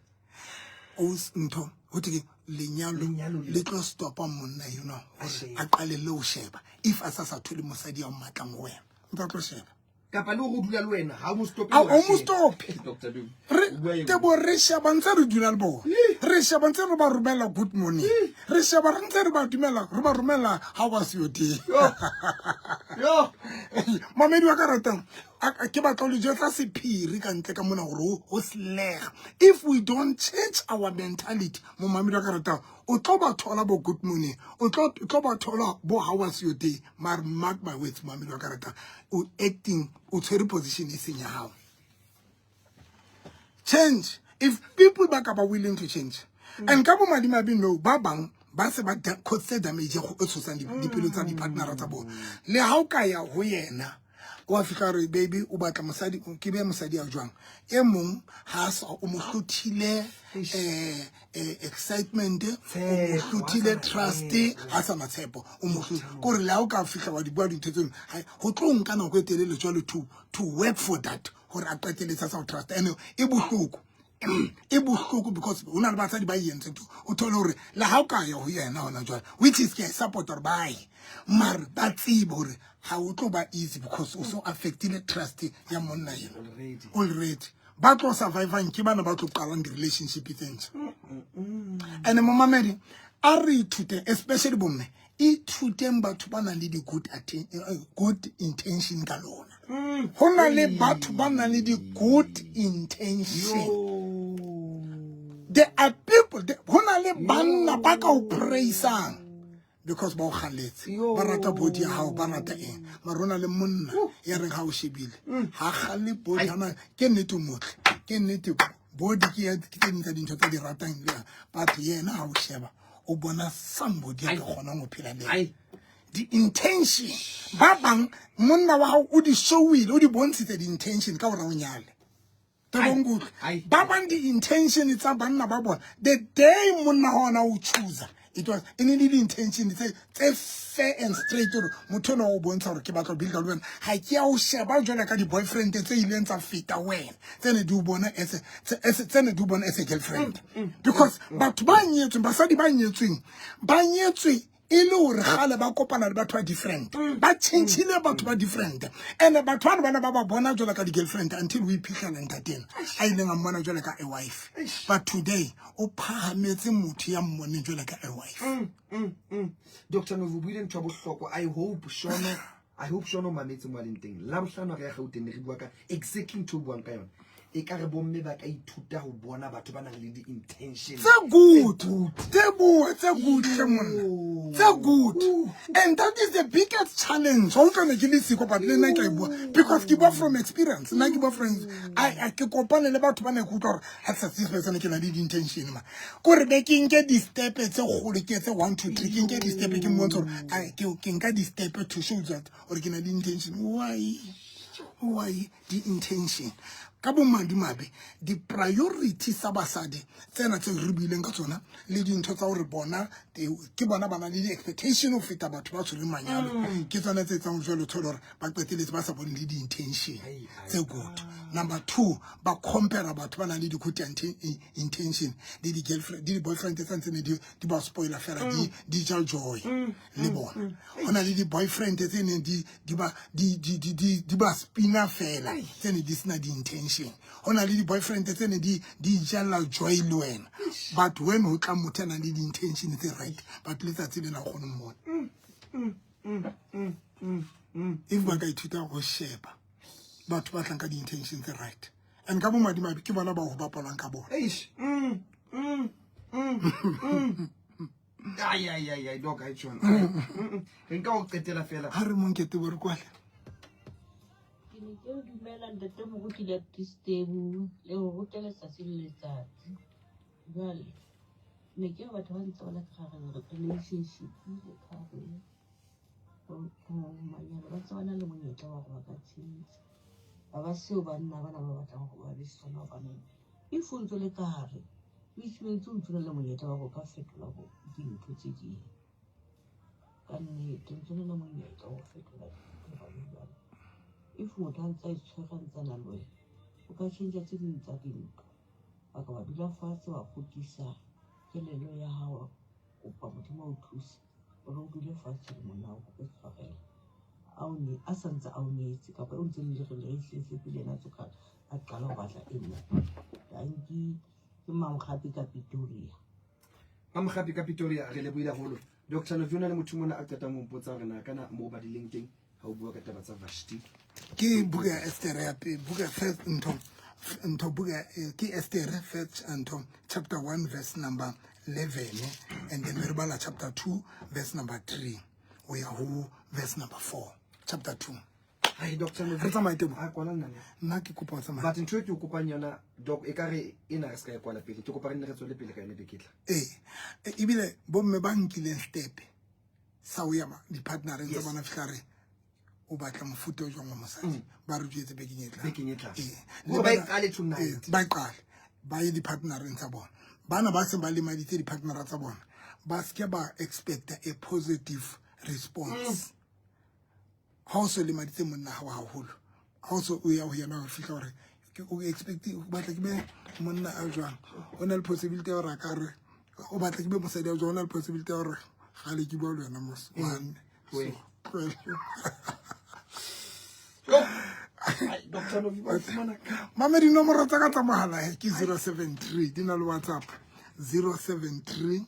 os ntho ho thwe lenyalo le tlo stopa monna you know hore a qale le ho sheba if a sa sa thole mosadi ya mmatlang ho wena o tla tlo sheba kapa le go dula le wena ha o mo stope a o mo stope re tebo re sheba ntse re dula le bona re sheba ntse re ba romela good morning re sheba re ntse re ba dumela re ba romela how was your day. Yo mamedi wa ka ratang ke batla le jwetsa sephiri ka ntle ka mona gore ho slega if we don't change our mentality. Momamedi wa ka ratang o tlo ba thola bo good morning, o tlo ba thola bo how was your day, mare mark my words, momamedi wa ka ratang o acting o tshwere position e seng ya hao. Change if people ba ka ba willing to change. And ka bomadimabe no ba bang ba se ba cause damage e tshosang dipelo tsa di-partnera tsa bona. Le ha o ka ya ho yena wa fihla re baby o batla mosadi ke be mosadi ya jwang e mong ha sa o mo hlothile excitement o mo hlothile trust ha sa na tshepo o mo kore le ha o ka fihla wa di bua dintho tseno ho tlo nka nako e telele jwalo to work for that hore a qeteletse sa o trust. And e bohloko e bohloko because ho na le basadi ba entse ntho o thole hore le ha o ka ya ho yena hona jwale, which is ke support hore ba ye mare ba tsebe hore ha o tlo ba easy because o so affectile trust ya monna ena already. Ba tlo survivang ke bana ba tlo qalang di-relationship tse ntjha. And momamedi a re ithute, especially bomme, ithuteng batho ba nang le di-good good intention ka lona. Ho na le batho ba nang le di-good intention. There are people, ho na le banna ba ka o praisang because ba o kgaletse, ba rata body ya hao, ba rata eng, mara ho na le monna ya reng ha o shebile ha kgalle body hana. Ke nnete o motle, ke nnete body ke ya ke tse ding tsa dintho tsa di ratang le but yena ha o sheba o bona somebody ya ka kgonang ho phela le yena. Di-intention ba bang monna wa hao o di showile, o di bontshitse di-intention ka hore o nyale. Tebonkutlwe ba bang di-intention tsa banna ba bona the day monna wa ona o chooser it was e ne le di-intention tse fair and straight hore motho ona o bontsha hore ke batla ho builda le wena, ha ke ya o sheba jwalo ka di-boyfriend tse ileng tsa feta wena tse ne di o bona as tse ne di o bona as a girlfriend. Because batho ba nyetsweng, basadi ba nyetsweng ba nyetswe e le hore kgale ba kopana le batho ba different, ba tjhentjhile batho ba different, and batho bano bana ba ba bona jwalo ka di-girlfriend until o iphihlela ntatena a ileng a mmona jwalo ka a wife, but today o phahametse motho ya mmoneng jwalo ka a wife. Dr Novo o buile ntho ya bohlokwa. I hope Shono, I hope Shono o mametse mo a leng teng. Labohlano re ya Gauteng ne re bua ka exactly ntho o buang ka yona. E ka re bomme ba ka ithuta ho bona batho ba nang le di-intention tse good tse bue tse good hle monna tse good and that is the biggest challenge wa utlwa ne ke le siko but le nna ke a e bua because ke bua from experience nna ke bua from I ke kopane le batho ba ne ke utlwa gore ga ke sa tsebe tsene ke na le di-intention ma kore be ke nke di-step tse kgolo ke etse one two three ke nke di-step ke mmontshe gore ke nka di-step to show that gore ke na le intention why why di-intention ka bomadimabe di-priority tsa basadi tsena tse re buileng ka tsona le dintho tsa gore bona ke bona ba na le di-expectation ho feta batho ba tshwereng manyalo mm. ke tsona tse etsang jalo thole gore ba qeteletse ba sa bone le di-intention tse good number two ba compara batho ba nang le di-good intention le di-girlfriend le di-boyfriend tse santse ne di ba spoiler fela di mm. ja joy mm. le bona go na le di-boyfriend tse neng di di ba di di di di di ba spina fela tse ne di sena di-intention go na le di-boyfriend tse ne di di jella joy le wena but when ho tla motho a nang le di-intention tse right but letsatsi lena o kgone mmona if ba ka ithuta go sheba batho ba tlang ka di-intention tse right and ka bomadimabe ke bona ba go bapalwang ka bona Eish. Ai ai ai ai dog ai tjhona. Re nka o qetela fela. Ha re monkete bo re kwale. Ke ne ke re dumela ntate moruti le Abuti le ho ruta letsatsi le letsatsi. Jwale ne ke re batho ba ntse ba le ka gare relationship le ka gare ho manyalo ba ntse ba na le monyetla wa hore ba ka tjhentjha. Ba ba seo banna bana ba batlang hore ba be sona hobane if o ntso le ka gare which means o ntso na le monyetla wa go ka fetola dintho tse ding ka nnete ntso na le monyetla wa go fetola dintho gone jwale if motho a ntse a itshwere a ntse a na le wena o ka change tse ding tsa dintho ba ka ba dula fatshe wa kgutlisa kelello ya hao wa kopa modimo a o thuse gore o dule fatshe le monna o kope tshwarelo a sa ntse a o nyetse kapa o ntse le le relationship le ena tsoka a qala ho batla e nngwe danki ke mamgapi ka Pretoria Mamgapi ka Pretoria re lebohile haholo Dr. Novina le motho mona a qetang ho mpotsa hore na kana mo ba dileng teng ha o bua ka taba tsa Vashti ke buka ya Esther ya pele buka first ntho ntho buka eh, ke Esther first ntho chapter 1 verse number 11 and then re bala chapter 2 verse number 3 o ya ho verse number 4 chapter 2 Ai doctor re tsamaye tebo a kwala nna ne nna ke kopa o tsamaya but ntho e ke o kopang yona doc e ka re ena re se ka e kwala pele ke kopa re nne re tswele pele ka yone beke e tla ee E- ebile bomme ba nkileng step sa o ya di-partnereng tsa Yes. bona fitlha re o batla mofuta o jwang wa mosadi ba re jwetse bekeng e tlang. Bekeng e tlang. Ee. Hore ba e Le bana- qale tonight. Ee, ba e qale ba ye di-partnereng tsa bona bana ba seng ba lemaditse di-partnera tsa bona ba seke ba expecta a positive response ha o so lemaditse monna hao haholo ha o so o ya ho yena ho fihla hore ke o expect o batla ke be monna a jwang o na le possibility ya hore a ka re o batla ke be mosadi a jwang o na le possibility ya hore gale ke bua le wena mos one so tlohela. Dr. Novi ba o fumana ka mame dinomoro tsa ka tsa mohala he ke 073 di na le whatsapp 073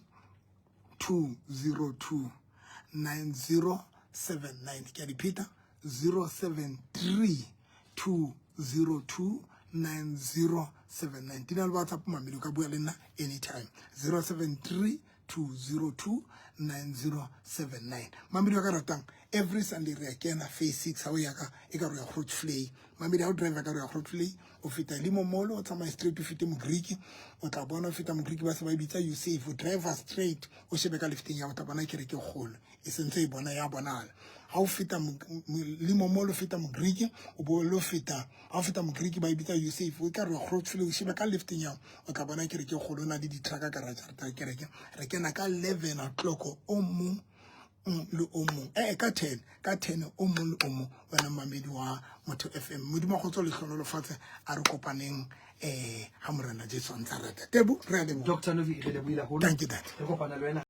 202 9079 ke a di pheta 073 202 9079 di na le whatsapp mamedi o ka bua le nna anytime 073 202 9079 mamedi wa ka ratang every sunday re ya kena phase six ha o ya ka e ka re ya Grootvlei mamedi ha o driver ka re ya Grootvlei o feta limo mall o tsamaya straight o fete Mogriki o tla bona o feta Mogriki ba se ba e bitsa you safe o driver straight o shebe ka lefteng ya o tla bona kereke e kgolo e sentse e bona ya bonala ha o feta limo mall o feta Mogriki o bo lo feta ha o feta Mogriki ba e bitsa you safe o ka re Grootvlei o shebe ka lefteng ya o tla bona kereke e kgolo o na le di-trucka ka ra jarata ya kereke re kena ka 11 o'clock o mong le o mong ee ka 10 ka 10 o mong le o mong wena mamedi wa motho fm modimo wa kgotso letlhonolofatse a re kopaneng um ga morena jesu a ntse a rata tebu re a leboga Dr. Novi re lebohile haholo thank you dad re kopana le wena